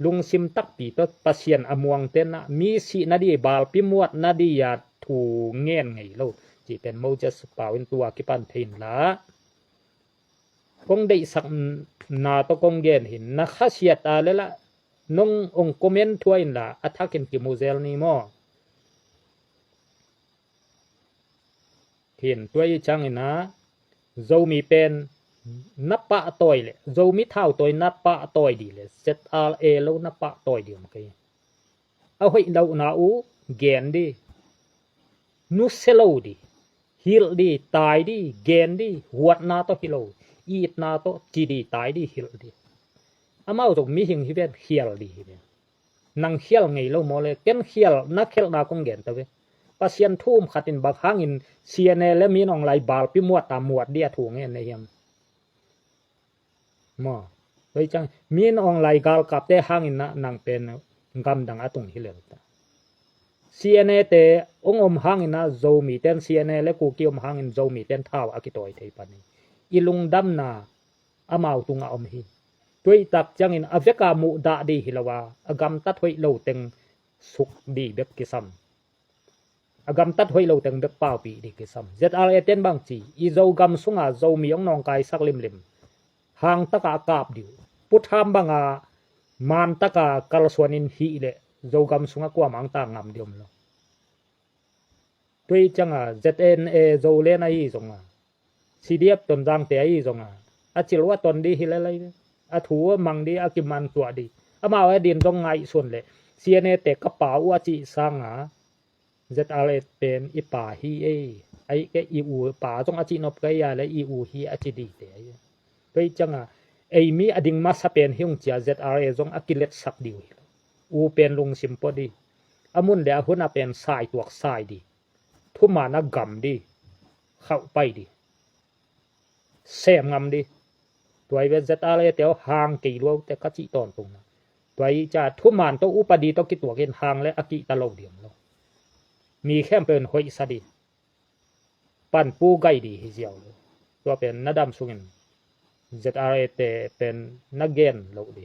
Lungsim takpi tawh Pasian a muangte na mi sih na di, balpi muat na di a thu ngen ngei lo. Ci pen Moses pau in tua kipan thei in la. Kong deihsak na tawh kong gen hin na khasiat a le la nong ong comment thuai in la a thakin kimu zel ni maw? Hin tua i ciangin a Zomi pen na pahtawi le Zomi thautawi na pahtawi di le Z R A lo na pahtawi di om kei. A hoih lohna uh gen di. Nusia lo di. Hilh di, tai di, gen di, huatna tawh hi lo. Itna tawh ci di, tai di, hilh di. Amau zong mihing hi ven, khial di hi ven. Nang khial ngei lo maw le, ken khial, na khialhna kong gen ta ve. Pasian thu um khat in bang hangin C N A le Min Aung Hlaing balpi muat a muat di a thu ngen na hiam? Maw, tua hi ciang Min Aung Hlaing galkapte hangin na nang pen gamdang a tung hi lel ta. C N A te ong om hangin a Zomi ten, C N A le Kuki om hangin Zomi ten thau a kitawi thei pan hi. I lungdamna amau tungah om hi. Tua hi tak ciangin a veka muhdah di hi lo a, a gamtat hoih lo teng suk di bek kisam. A gamtat hoih lo teng bek paupi di kisam. Z R A ten bang ci, i Zogam sunga Zomi ong nawngkaisak limlim. Hang taka a kap di uh. Putham banga man taka kalsuanin hih le Zogam sunga kuamah ang ta ngam di om lo. Tua hi cianga Z N A Zoland ahi zonga, C D F Tonzangte ahi zonga, a cil uh a ton di hi lelai ve. A thu uh a mang di, a kiman tuah di. Amau a din zong ngaihsun le C N A te ka pa uh a cih sanga Z R A pen i pa hi ei. Ai ke i u pa zong a cih nop kei a le i u hi a ci dite ai. Tua hi cianga ei mi a ding masa pen hi ung cia Z R A zong a kiletsak di uh hi lo. U pen lungsim pua di. A mun le a hun a pen sai tuak sai di. Thuman a gam di. Khauh pai di. Sem ngam di. Tua hi ve Z R A te aw hang kei luau te ka cih tawntungna. Tua hi cia thuman tawh upadi tawh kituakin hang le a kihta lo diam lo. Mi khempeuh in hoihsa di. Panpu gai di hi ziau lo. Tua pen na dam sungin Z R A te pen na gen lo di.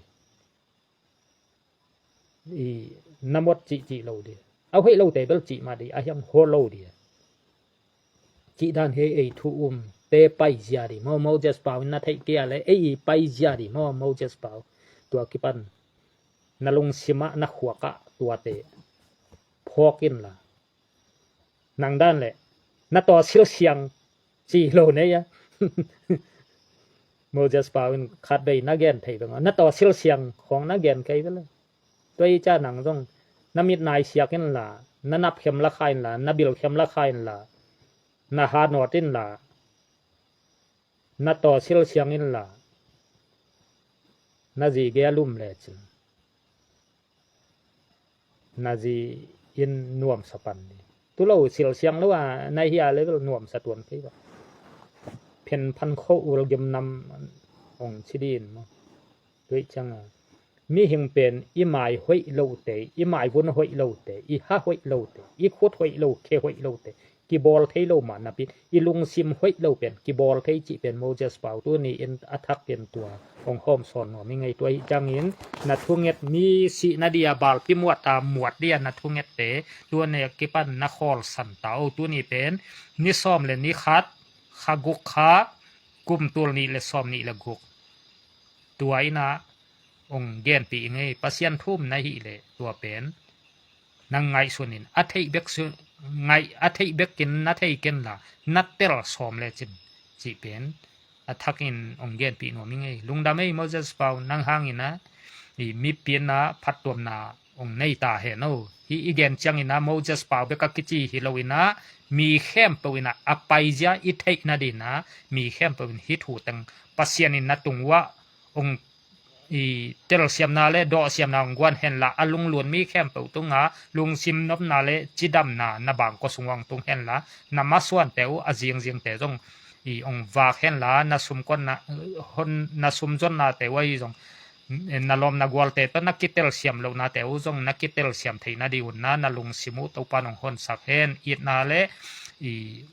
I na mot cihcih lo di. A hoih lote bel cih mah di, a hiang hua lo di. Cih dan hi ei thu um te paizia di maw, Moses pau in na theih kei a le ei i paizia di maw, Moses pau. Tua kipan na lungsimah na khuakah tuate phawk inla. Nang dan le na taw silsiang ci lo nei a. Moses pau in khat bei na gen thei beng a, na taw silsiang khawng na gen kei bele. Tua i ca nang zong na mit nai siak inla, na nap khem la kha inla, na bil khem la kha inla, na ha nawt inla, na taw silsiang inla, na zi gei a lum lecin na zi in nuamsa pan ni. Tu lo silsiang lo a nai hi a level nuam sa tuan kei ba. Phen phan kho ul gim nam ong ci din maw. Tuai ciang a mihing pen i mai hoih lote, i mai vun hoih lote, i ha hoih lote, i khut hoih lo, khe hoih lote, kibawl thei lo mah napi, i lungsim hoih lo pen kibawl thei cih pen Moses Pau tuni in a thak in tua ong hawm sawn nuam i ngei. Tua hi ciangin na thunget mi sihna dia balpi muat a muat dia na thungette tua ne kipan na khawlsan ta o. Tuni pen ni sawm le ni khat, kha guk kha, kum tul nih le sawm nih le guk. Tua ina ong genpih i ngei. Pasian thu um na hih leh tua pen nang ngaihsun in a theih bek su, ngaih a theih bek in na thei ken la na tel sawm le cin cih pen a thak in ong genpih nuam i ngei. Lungdam ei Moses Pau, nang hang ina i mipi ina phattuamna ong nei ta hen o. Hi i gen ciang ina Moses Pau bek a kici hi lo ina mi khempeuh ina a paizia i theih nadina mi khempeuh in hi thu teng Pasian in na tung uah ong i telsiamna le dawhsiamna ong guan hen la, a lunglun mi khempeuh tunga lungsim nopna le cidamna na bangkua sung uah ong tung hen la, na masuante uh a zingzingte zong i ong vak hen la, na sumkonna hon na sumzonnate uh ahi zong na lawm na gualte tawh na kitelsiam lohnate uh zong na kitelsiam theihna dih un na, na lungsim uh Topa nong honsak hen. Itna le i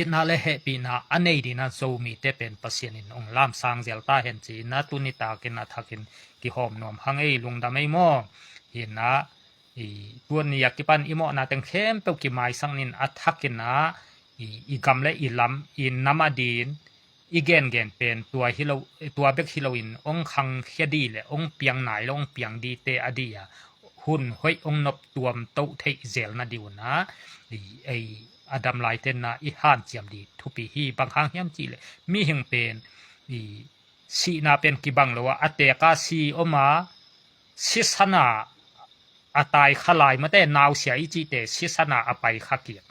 itna le hehpihna a nei dina Zomite pen Pasian in ong lamsang zel ta hen ci ina tuni takin a thakin kihawm nuam hang ei. Lungdam ei maw. Ina i tuan ni a kipan i mawhna teng khempeuh kimaisak nin a thakin a i, i gam le i lam i nam a din i gengen pen tua hi lo, tua bek hi loin ong khangkhia di le ong piang nai lo ong piang dite a di a hun hoih ong nop tuam toh theih zel na di una i ei a dam laite na i hanciam di thupi hi. Bang hang hiam cih le mihing pen i sihna pen kibang lo a, a teka si om a, sisana a tai kha lai mate, nausia i cihte sisana a pai kha kiak,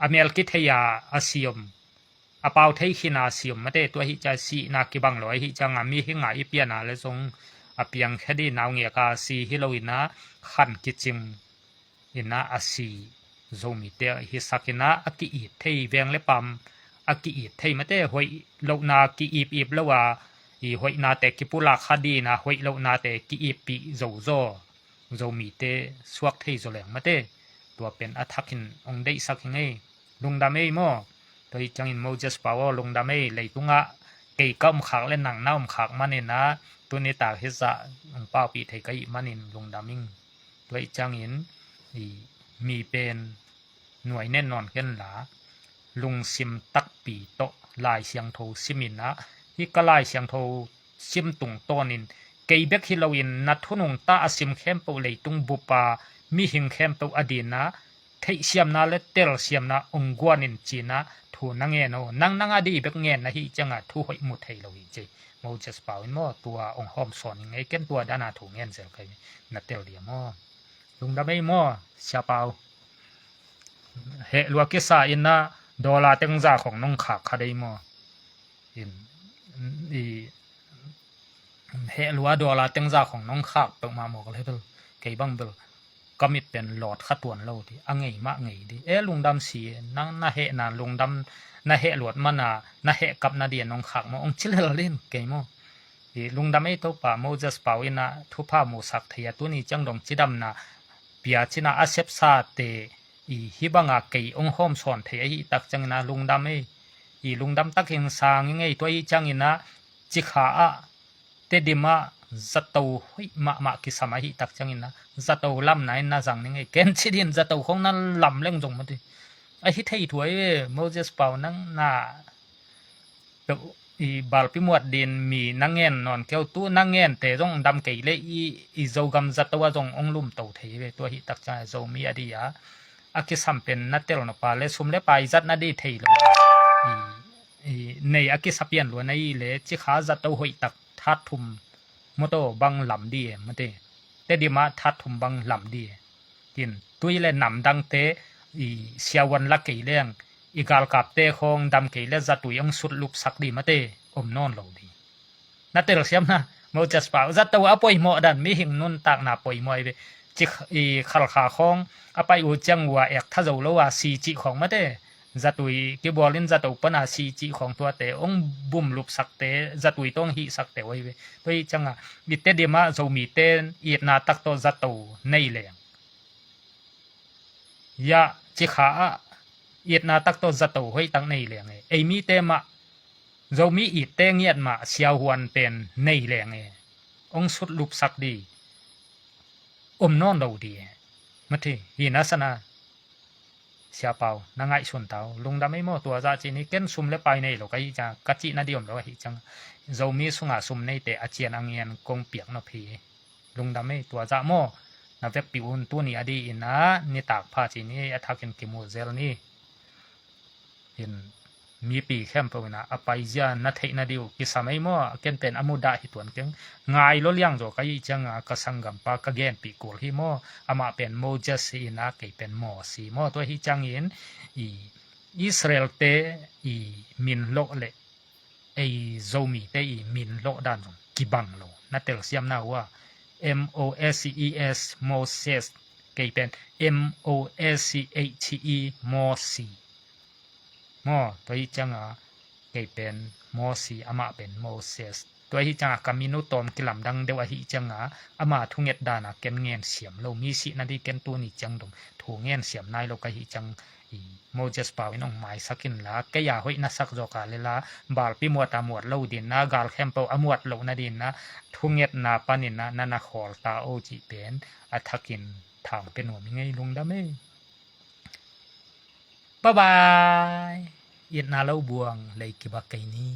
a mel kithei a a si om, a pau thei khin a si om mate. Tua hi cia sihna kibang lo ahi cianga mihing a i piana le zong a piang khe di naungek a si hi lo ina khan kicing ina a si Zomite hi sak ina a ki-it thei veng le pam a ki-it thei mate. Hoih lohna ki-ip ip lo a i hoihnate kipulak kha dina hoih lohnate ki-ippih zo zaw Zomite suak thei zaw leng mate. Tua pen a thakin ong deihsak hi ngei. Lungdam ei maw. Tua hi ciangin Moses Pau aw lungdam ei. Leitungah kei ka omkhak le nang na omkhak manin a tuni tak hi zah ong paupih thei ka hih manin lungdam ing. Tua hi ciangin i mi pen nuai nen nawn ken la lungsim takpi tawh Lai Siangtho simin a, hi ka Lai Siangtho sim tungtawnin kei bek hi loin na thunung ta a sim khempeuh leitung bupa mihing khempeuh a dina theihsiamna le telsiamna ong guanin cina thu na ngen aw. Nang nang a di bek ngen na hi cianga thu hoih mu thei lo hi ci. Moses Pau in maw tua ong hawm sawn i ngei. Ken tua dana thu ngen zel kai na tel dia maw. Lungdam ei maw Sia Pau. Heh lua kisa ina dollar tengza khong nong khak kha dei maw. In i heh lua dollar tengza khong nong khak peuhmah mawk le bel kei bang bel ka mit pen lawt kha tuan lo di a ngei mah ngei di. E lungdam si nang na heh na lungdam na heh luat mana na heh kap na di a nong khak maw ong ci lel din kei maw. I lungdam ei Topa Moses Pau ina thupha musak thei a tuni ciang dong cidamna pia cina a sepsate i hi banga kei ong hawm sawn thei ahi tak ciangina lungdam ei. I lungdam takin sang i ngei. Tua hi ciangina cikha ah Tedim ah zato hoih mahmah kisam ahi tak ciangina zato lamna in na zang ni ngei. Ken cidin zato khong na lam leng zong mati ahi thei thuai ve Moses Pau nang na i balpi muat din mi na ngen nawn keu tu na ngente zong dam kei le i, i Zogam zato a zong ong lumto thei ve. Tua hi tak ciang Zomi a di a a kisam pen na tel nop a le sum le pai zat na di thei lo. I, i nei a kisa pian lua na i le cikha zato hoih tak that thum motor bang lam di e mate. Tedim ah that thum bang lam di e. Tin tui le namdangte i siavuan la kei leng i galkapte khong dam kei le zatui ong sut lupsak di mate om nawn lo di. Na telsiamna Moses Pau zato a poimawh dan mihing nuntakna poimawh i ve. ci kh-, i khalkha khawng a pai uh ciang uh a ek tha zo lo a si cih khawng mate. Zatui kibualin zato pana si cih khawng tuate hong bum lupsakte zatui tawh hong hihsakte uh ahi ve. Tua hi ciangah i Tedim ah Zomite itna tak tawh zato nei leng. Yah, Cikha ah itna tak tawh zato hoihtak nei leng e. Ei mite mah Zomi itte ngiat mah siahuan pen nei leng e. Hong sutlupsak di om nawn lo di e. Mate, hi na sana. Sia Pau, na ngaihsun ta uh. Lungdam ei maw, tua zah cih ni ken sum le pai nei lo ka hih ciang, ka cihna di om lo ahi ciang. Zomi sunga sum neite a cian a ngian kong piak nop hi. Lungdam ei, tua zah maw, na vekpi un tuni a di in a nitak pha cih ni a thakin kimu zel ni. In mipi khempeuh in a paizia na theihna di uh kisam ei maw, a ken pen a mudah hi tuan keng. Ngai lo liang zaw ka hih ciang a ka sanggampa ka genpih kul hi maw, amah pen Moses hi in a kei pen Mosi maw. Tua hi ciangin i Israelte i min loh le ei Zomite i min loh dan zong kibang lo. Na telsiamna uh a M O S E S, Moses, kei pen M O S H E, Mosi maw. Tua hi cianga kei pen Mosi, amah pen Moses. Tua hi cianga ka min uh tawm kilamdang deuh ahi cianga ama thunget dana ken ngensiam lo, mi sihna di ken tuni ciang dong thu ngensiam nai lo ka hi ciang, i Moses Pau in hong maisak inla, kei a hoih na sak zawka lela, balpi muata muat lo dinna, gal khempeuh a muat lohna dinna, thungetna paninna na na khawlta o cih pen a thakin thangpia nuam i ngei. Lungdam ei. Bye bye. Itna lo buang lei kibak kei ni.